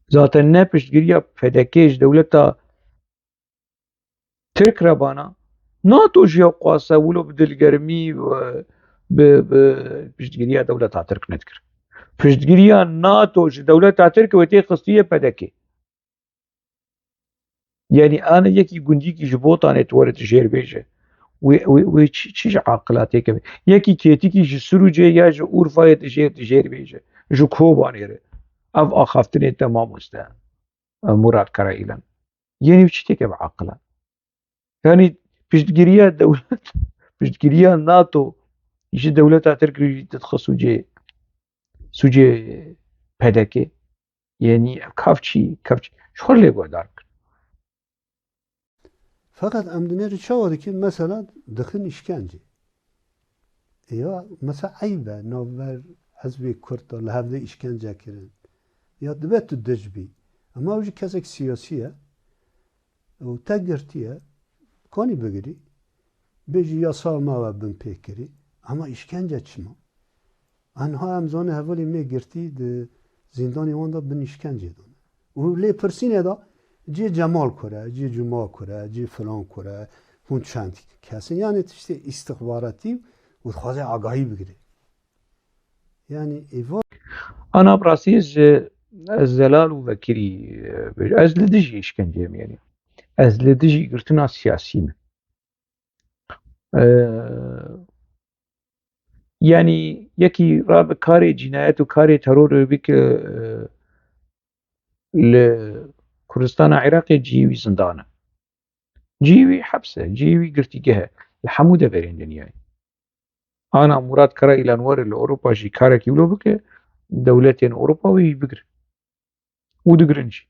zaten ne piştgiriya P D K ji dewleta Tirk re bana, NATO jî ew qase wilo bi dilgermî û bi, bi piştgiriya dewleta Tirk nedikir. Piştgiriya NATO ji dewleta Tirk wê tê xistiye P D K. Yanî ana yekî gundîkî ji Botanê tu were tu jêr bêje. Wê, wê, wê çi, çi ji aqila têkeve? Yekî kêtikî ji Sirûcê ya ji Urfayê tu jêr, tu jêr bêje. Ji Kobanê re. Ev axaftinê te mamoste. Murat Karayilan. Yanî çi têkeve aqila? Yanî piştgiriya dewlet, piştgiriya NATO ji dewleta Tirk re jî didixist sûcê, sûcê P D K. Yanî ev kavçî, kavçî. Ji xwe lê guhdar bikin. Feqet em dinêrin çawa dikin? Mesela dixin îşkencê. Ya, mesela eyb e, navber hizbê Kurd de li hevdê îşkence kirin. Ya dibe tu dij bî. Ama ew jî kesek siyasî ye. Û te girtiye, kanî bigirî. Bêjî yasa me we bin pê kirî. Ama îşkence çima? Anha em zane hevalê me girtî di zîndanê wan de bin îşkencê dane. Û lê pirsînê de cê Cemal kure, cê Cuma kure, cê filan kure, hûn çend kes in? Yani tiştê îstixbaratî û dixwaze agahî bigire. Yani êva Ana bi rastî ez, ez zelal û vekirî, e, ez li dijî îşkenceyê me, yani. Ez li dijî girtina siyasî me. E, yani yekî rabe karê cînayet û karê terorê bike, e, li Kurdistana Iraqê cihê wî zindan e. Cihê wî heps e, cihê wî girtîgeh e. Li hemû deverên dinyayê. Ana Murat Karaîlan were li Ewropa jî karekî wilo bike, dewletên Ewropa wê jî bigrin. Û digirin jî.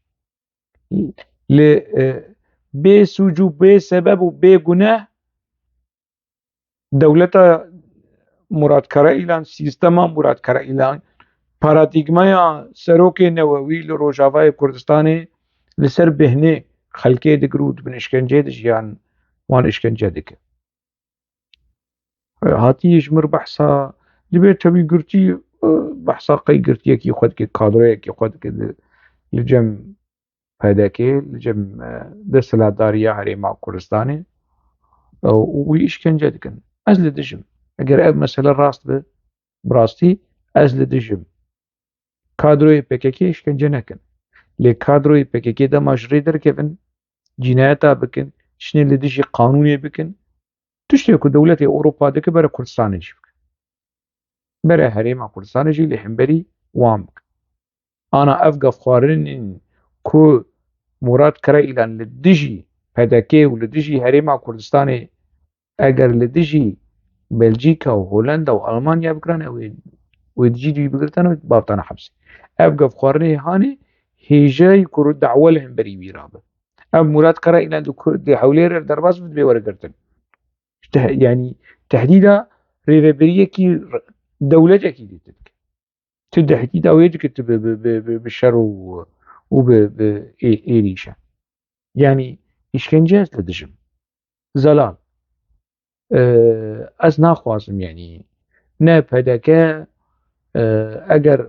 Li, e, bê sûc û bê sebeb û bê guneh dewleta Murat Karaîlan, sîstema Murat Karaîlan, paradîgmaya serokê newewî li Rojavayê Kurdistanê li ser bêhnê xelkê digir û di bin îşkenceyê dijiyan, wan îşkence dike. E, hatiye ji mir behsa, dibê tevî girtî, e, behsa qey girtiyekî xwe dike, kadroyekî xwe dike li, li cem P D K, li cem, e, desthilatdariya Herêma Kurdistanê, e, û wî îşkence dikin. Ez li dijim. Eger ev mesele rast be, bi rastî ez li dijim. Kadroyê P K K îşkence nekin. Lê kadroyê P K K dema ji rê derkevin, cînayeta bikin, çinê li dijî qanûnê bikin, tiştê ku dewletê Ewropa dike bere Kurdistanê jî bikin. Bere Herêma Kurdistanê jî li hemberî wan bikin. Ana ev gefxwarinên ku Murat Karaîlan li dijî P D K û li dijî Herêma Kurdistanê, eger li dijî Belcîka û Holenda û Almanya bikirane, wê, wê dijî dûyî bigirtane û bavtane hepsê. Ev gefxwarinê hanê hêjayî ku dawa li hemberî wî rabe. Ev Murat Karaîlan di ku-, di Hewlêrê derbas bi, dibê were girtin. Te-, yani tehdîda rêvebiriyekî r-, dewletekî dî dike. Tu tehdîda wê dike, tu bi, bi, bi, bi, bi şer û, û bi, bi ê-, êrîşe. Yani îşkence ez li dijim. Zelal. Ee, ez naxwazim, yani ne P D K, e, eger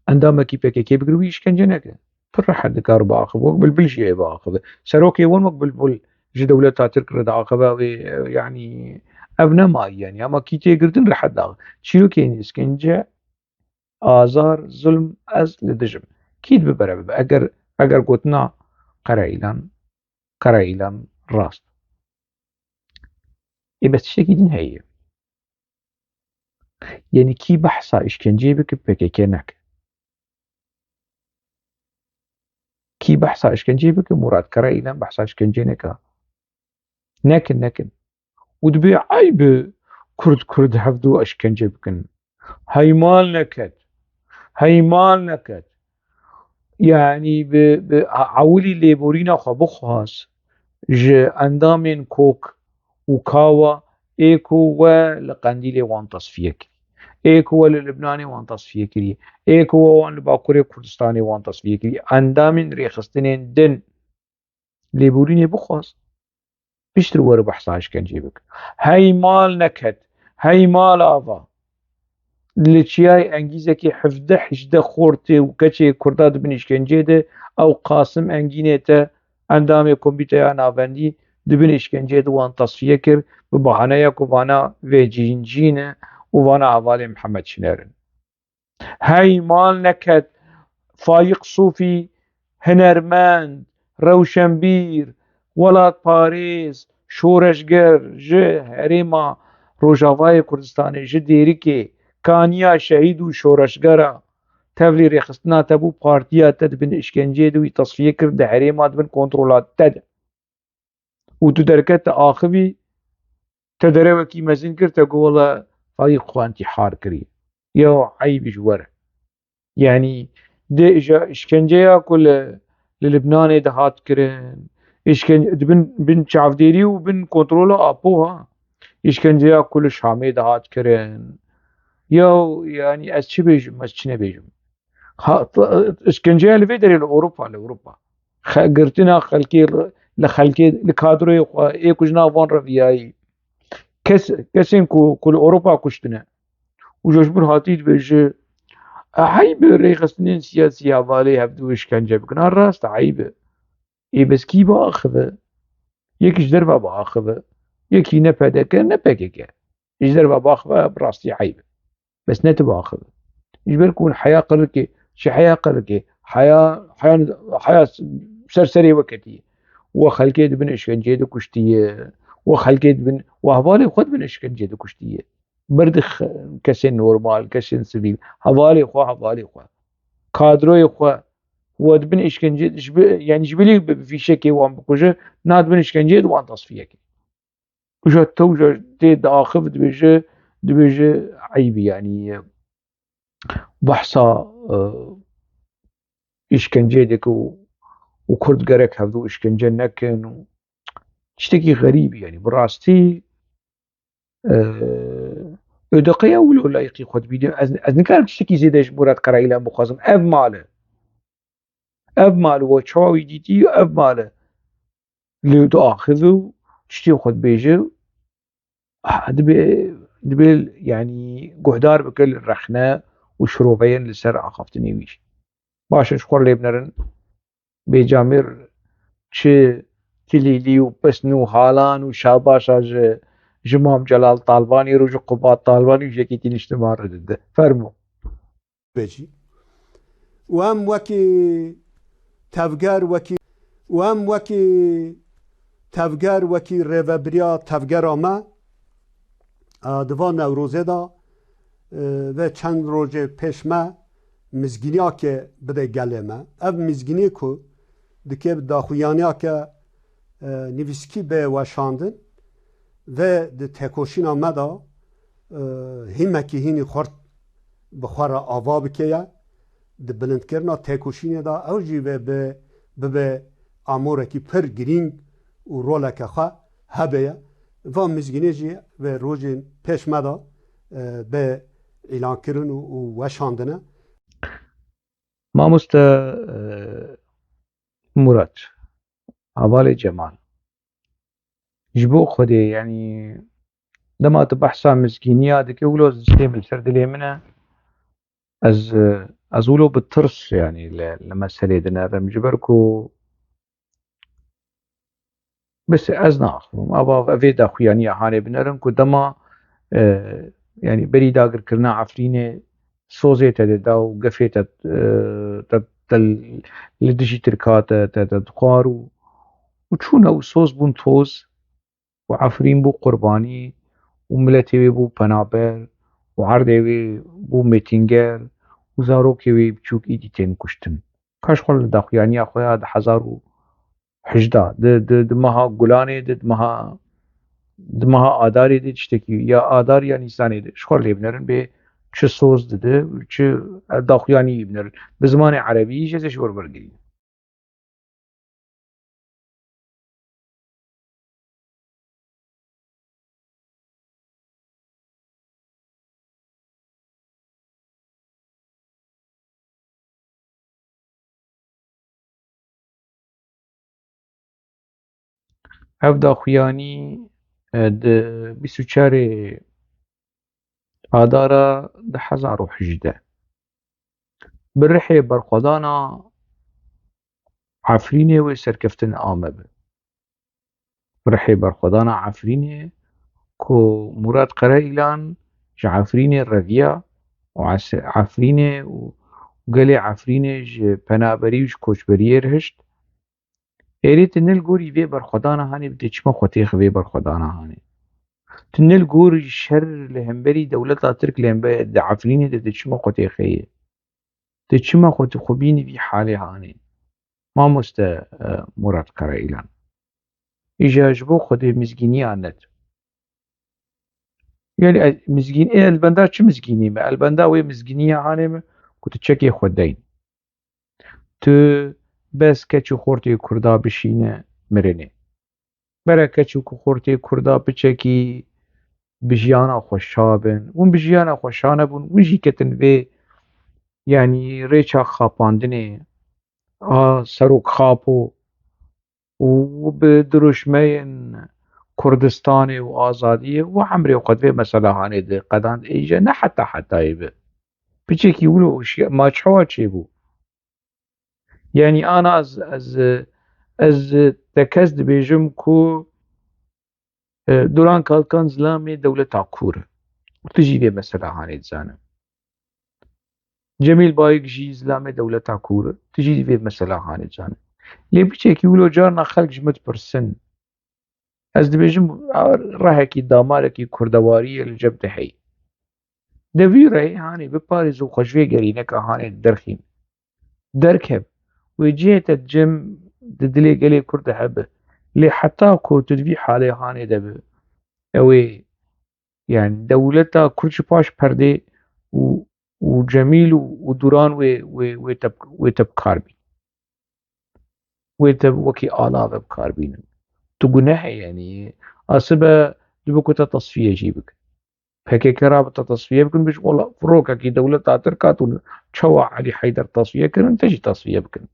endamekî P K K bigir, wî îşkence neke. Pir rehet dikar biaxive. Wek bilbil jî ê biaxive. Serokê wan wek bilbil ji dewleta Tirk re diaxive, wê, e, yani ev nema, yani ama kî tê girtin rehet da. Çîrokên îşkence, azar, zulm, ez li dijim. Kî dibe bere bibe? Eger, eger gotina Karaîlan, Karaîlan rast. Ê bes tiştekî din heye. Yani kî behsa îşkenceyê bike, P K K neke. Kî behsa îşkenceyê bike, Murat Karaîlan behsa îşkenceyê neke. Nekin, nekin. Û dibê eyb e Kurd, Kurd hevdu îşkence bikin. Hey mal neket. Hey mal neket. Yani bi, bi a-, ewilî lêborîna xwe bixwaz ji endamên kok û kawa, ê ku we li Qendîlê wan tesfiye kirî, ê ku we li Libnanê wan tesfiye kirî, ê ku we wan li Bakurê Kurdistanê wan tesfiye kirî, endamên rêxistinên din lêborînê bixwaz, piştre were behsa îşkenceyê bike. Hey mal neket, hey mal ava. Li çiyayê Engîzekê hevdeh hejdeh xortê û keçê Kurda di bin îşkenceyê de, ew Qasim Engînê te, endamê Komîteya Navendî, di bin îşkenceyê de wan tesfiye kir, bi bahaneya ku vana vê cîn cîn e û vana hevalê Mihemed Şiner in. Hey mal neket, Fayîq Sofî, hinermend, rewşenbîr, welatparêz, şoreşger ji herêma Rojavayê Kurdistanê, ji Dêrikê, kaniya şehîd û şoreşgera, tevlî rêxistina te bû, partiya te di bin îşkenceyê de wî tesfiye kir, di herêma di bin kontrola te de. Û tu derket, te axivî, te derewekî mezin kir, te got, wele Fayîq xwe întîhar kirî. Ya eyb ji we re. Yani dê ji îşkenceya ku li, li Libnanê dihat kirin, îşken-, di bin, bin çavdêrî û bin kontrola Apo ha, îşkenceya ku li Şamê dihat kirin. Ya, yani ez çi bêjim, ez çi nebêjim? Ha, t-, îşkenceya li vê derê li Ewropa, li Ewropa. Xe-, girtina xelkê li, li xelkê, li kadroyê xwe, ê ku ji nav wan re viyayî. Kes, kesên ku, ku li Ewropa kuştine. Û ji bo hatî dibêje, Eyb e rêxistinên siyasî hevalê hevdû îşkence bikin. Ha, rast e, eyb e. Ê bes kî biaxive? Yekî ji derve biaxive. Yekî ne P D K, ne P K K. Ji derve biaxive, bi rastî eyb e. Bes ne tu biaxive. Ji ber ku hûn heya qirikê, ji heya qirikê, heya, heya, heya ser serê we ketiye. We xelkê di bin îşkenceyê de kuştiye. We xelkê di bin, we hevalê xwe di bin îşkenceyê de kuştiye. Ber di x-, kesên normal, kesên sivîl, hevalê xwe, hevalê xwe, kadroyê xwe, we di bin îşkenceyê, ji bi-, yanî ji bilî bi fîşekê wan bikuje, na di bin îşkenceyê di wan tasfiyekê. Uja te uja tê diaxiv dibêje, dibêje eyb e, yanî, e, behsa, e, îşkenceyê dike û, û Kurd gerek hevdû îşkence nekin û tiştekî xerîb e, yanî bi rastî, e, ê deqeya wilo layîqî xwe dibîne. Ez, ez nikarim tiştekî zêde ji Murat Karayilan bixwazim. Ev mal e. Ev mal we çawa wî dîtî, ev mal e. Lê diaxive û tiştê xwe dibêje, ah, dibê, dibê, yanî guhdar bike li rexne û şiroveyên li ser axaftinê wî jî. Baş e, ji xwe lê binerin, bê camêr çi kilîlî û pisn û halan û şabaşa ji, ji Mam Celal Talbanî re û ji Qubat Talbanî û ji Yekîtî Niştiman re dide. Fermo. Be jî. Û em wekî tevger, wekî, û em wekî tevger, wekî rêvebiriya tevgera me, e, di van Newrozê de, e, vê çend rojê pêş me mizgîniyake bide gelê me. Ev mizgînî ku dikê bi daxuyaniyake, e, nivîskî bê weşandin, vê di têkoşîna me de, e, hîmekî hînî xurt bi xwe re ava bike ye. Di bilindkirina têkoşînê de ew jî vê bi, bibe amorekî pir girîng û roleke xwe hebe ye. Va mizgînê jî vê rojên pêş me de, e, bê îlankirin û, û weşandine. Mamoste, e, Murat, hevalê Cemal. Ji bo Xwedê, yanî dema tu behsa mizgîniya dike, wilo zistê min ser dilê min e. Ez, ez wilo bi tirs, yanî li, li meselê dinerim. Ji ber ku bes ez naxivim. Ava, evê daxuyaniya hanê binerin ku dema, e, yanî berî dagirkirina Efrînê sozê te dida û gefê te, e, te, te li dijî Tirka te, te, te dixwar û, û çûne û soz bûn toz û Efrîn bû qurbanî û miletê wê bû penaber û erdê wê bû mêtînger û zarokê wê biçûk îdî tên kuştin. Ka ji xwe li daxuyaniya xwe ya di hezar û hejda, di, di, di meha Gulanê de, di meha, di meha Adarê de tiştekî ya Adar ya Nîsanê de, ji xwe lê binerin bê çi soz dide, çi daxuyanî binerin. Bi zimanê erebî jî ez ê ji we re wergirînim. Ev daxuyanî, e, di bîst û çarê Adara du hezar û hejdeh bi rihê berxwedana Efrînê wê serkeftin ame bi. Bi rihê berxwedana Efrînê ku Murat Karayilan ji Efrînê reviya û Es-, Efrînê û gelê Efrînê ji penaberî û ji koçberiyê re hişt, êrê tu ne li gorî vê berxwedana hanê bi, tu çima xwe têxî vê berxwedana hanê? Tu ne li gorî şer li hemberî dewleta Tirk li hember di Efrînê de tu çima xwe têxeyê? Tu çima xwe tu xwe bînî vî halê hanê? Mamoste, e, Murat Karayilan. Îja ji bo Xwedê mizgîniya net. Yanî, e, mizgîn-, ê, elbenda çi mizgînî me? Elbenda wê mizgîniya hanê me ku tu çekê xwe deyn. Tu bes keç û xortê Kurda bişîne mirinê. Bere keç û xortê Kurda biçekî bi jiyana xwe şa bin. Hûn bi jiyana xwe şa nebûn, hûn jî ketin vê, yanî rêça xapandinê a Serok Xapo û bi dirûşmeyên Kurdistanê û azadiyê û emrê xwe di vê meselehanê de qedand, êje ne heta hetayê bi. Piçekî wilo û şiya-, ma çawa çêbû? Yanî ana ez, ez, ez tekez dibêjim ku, e, Duran Kalkan zilamê dewleta kûr e. Tu jî vê mesela hanê dizane. Cemîl Bayik jî zilamê dewleta kûr e. Tu jî vê mesela hanê dizane. Lê piçekî wilo carna xelk ji min dipirsin. Ez dibêjim, a, rehekî, damarekî kurdewariyê li cem de heyî. De vî rehê hanê biparêz û xwe ji vê gerîneka hanê derxîn. Derkev. Wê cihê te cem di dilê gelê Kurd de hebe. Lê heta ku tu di vî halê hanê de bi, ew ê, yani dewleta Kurd ji paş perdê û, û Cemîl û, û Duran wê, wê, wê te, wê te bi kar bîn. Wê te wekî alave bi kar bînin. Tu guneh e, yanî, asibe dibe ku te tasfiye jî bikin. P K K rabe te tasfiye bikin, biş, wela, firokekî dewleta Tirk hat û çawa Elî Heyder tasfiye kirin, te jî tasfiye bikin.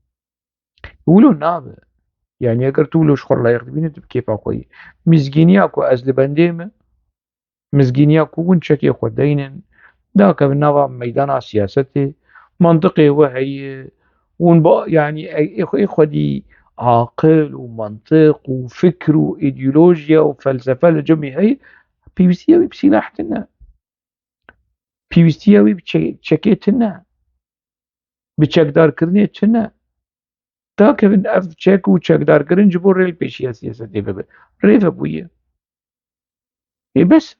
Wilo nabe. Yanî eger tu wilo ji xwe re layiq dibînî, tu bi kêfa xwe yî. Mizgîniya ku ez li bendê me, mizgîniya ku hûn çekê xwe deynin, dakevin nava meydana siyasetê, mantiqê we heye, hûn ba, yanî, ê, ê xwe, ê xwedî aqil û mantiq û fikr û îdeolojiya û felsefe li cemî heye, pêwîstiya wî bi sîlah tine. Pêwîstiya wî bi çe-, çekê tine. Bi çekdarkirinê tine. Dakevin ev çek û çekdarkirin ji bo rê li pêşiya siyasetê bibe. Rê vebûye. Ê bes.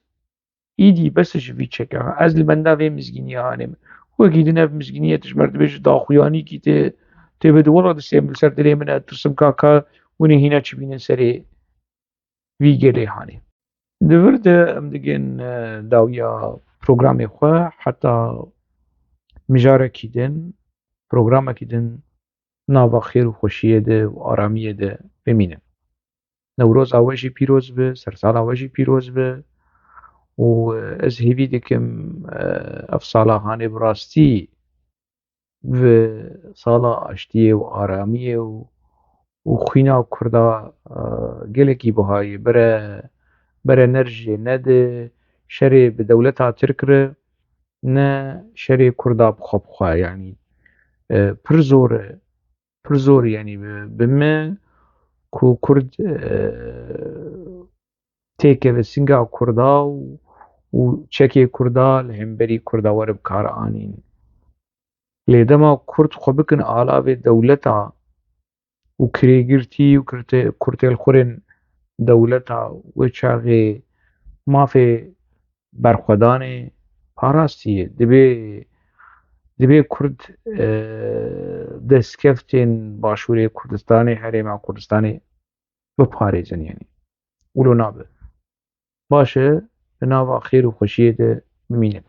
Îdî bes ji vî çeka. Ez li benda vê mizgîniya hanê me. Wekî din ev mizgîniyê tu ji me re dibêjî daxuyanîkî tê, tê bide. Wela distê min li ser dilê min e, tirsim ka, ka hûn ê hîna çi bînin serê vî gelê hanê. Di vir de em digên, e, dawiya programê xwe heta mijarekî din, programekî din nava xêr û xweşiyê de û aramiyê de bimînin. Newroza we jî pîroz be, sersala we jî pîroz be û, e, ez hêvî dikim, e, ev sala hanê bi rastî bi sala aştiyê û aramiyê û, û xwîna Kurda, e, gelekî buha ye. Bere, bere ne rijê, ne di şerê bi dewleta Tirk re, ne şerê Kurda bi xwe bi xwe. Yanî, e, pir zor e, pir zor, yanî bi, bi me ku Kurd, e, têkeve singa Kurda û, û çekê Kurda li hemberî Kurda were bi kar anîn. Lê dema Kurd xwe bikin alavê dewleta û kirêgirtî û kirtê-, kurtêlxurên dewleta, wê çaxê mafê berxwedanê parastî ye. Dibê, dibê Kurd, e, destkeftên Başûrê Kurdistanê, Herêma Kurdistanê biparêzin, yanî. Wilo nabe. Baş e, di nava xêr û xweşiyê de bimînin.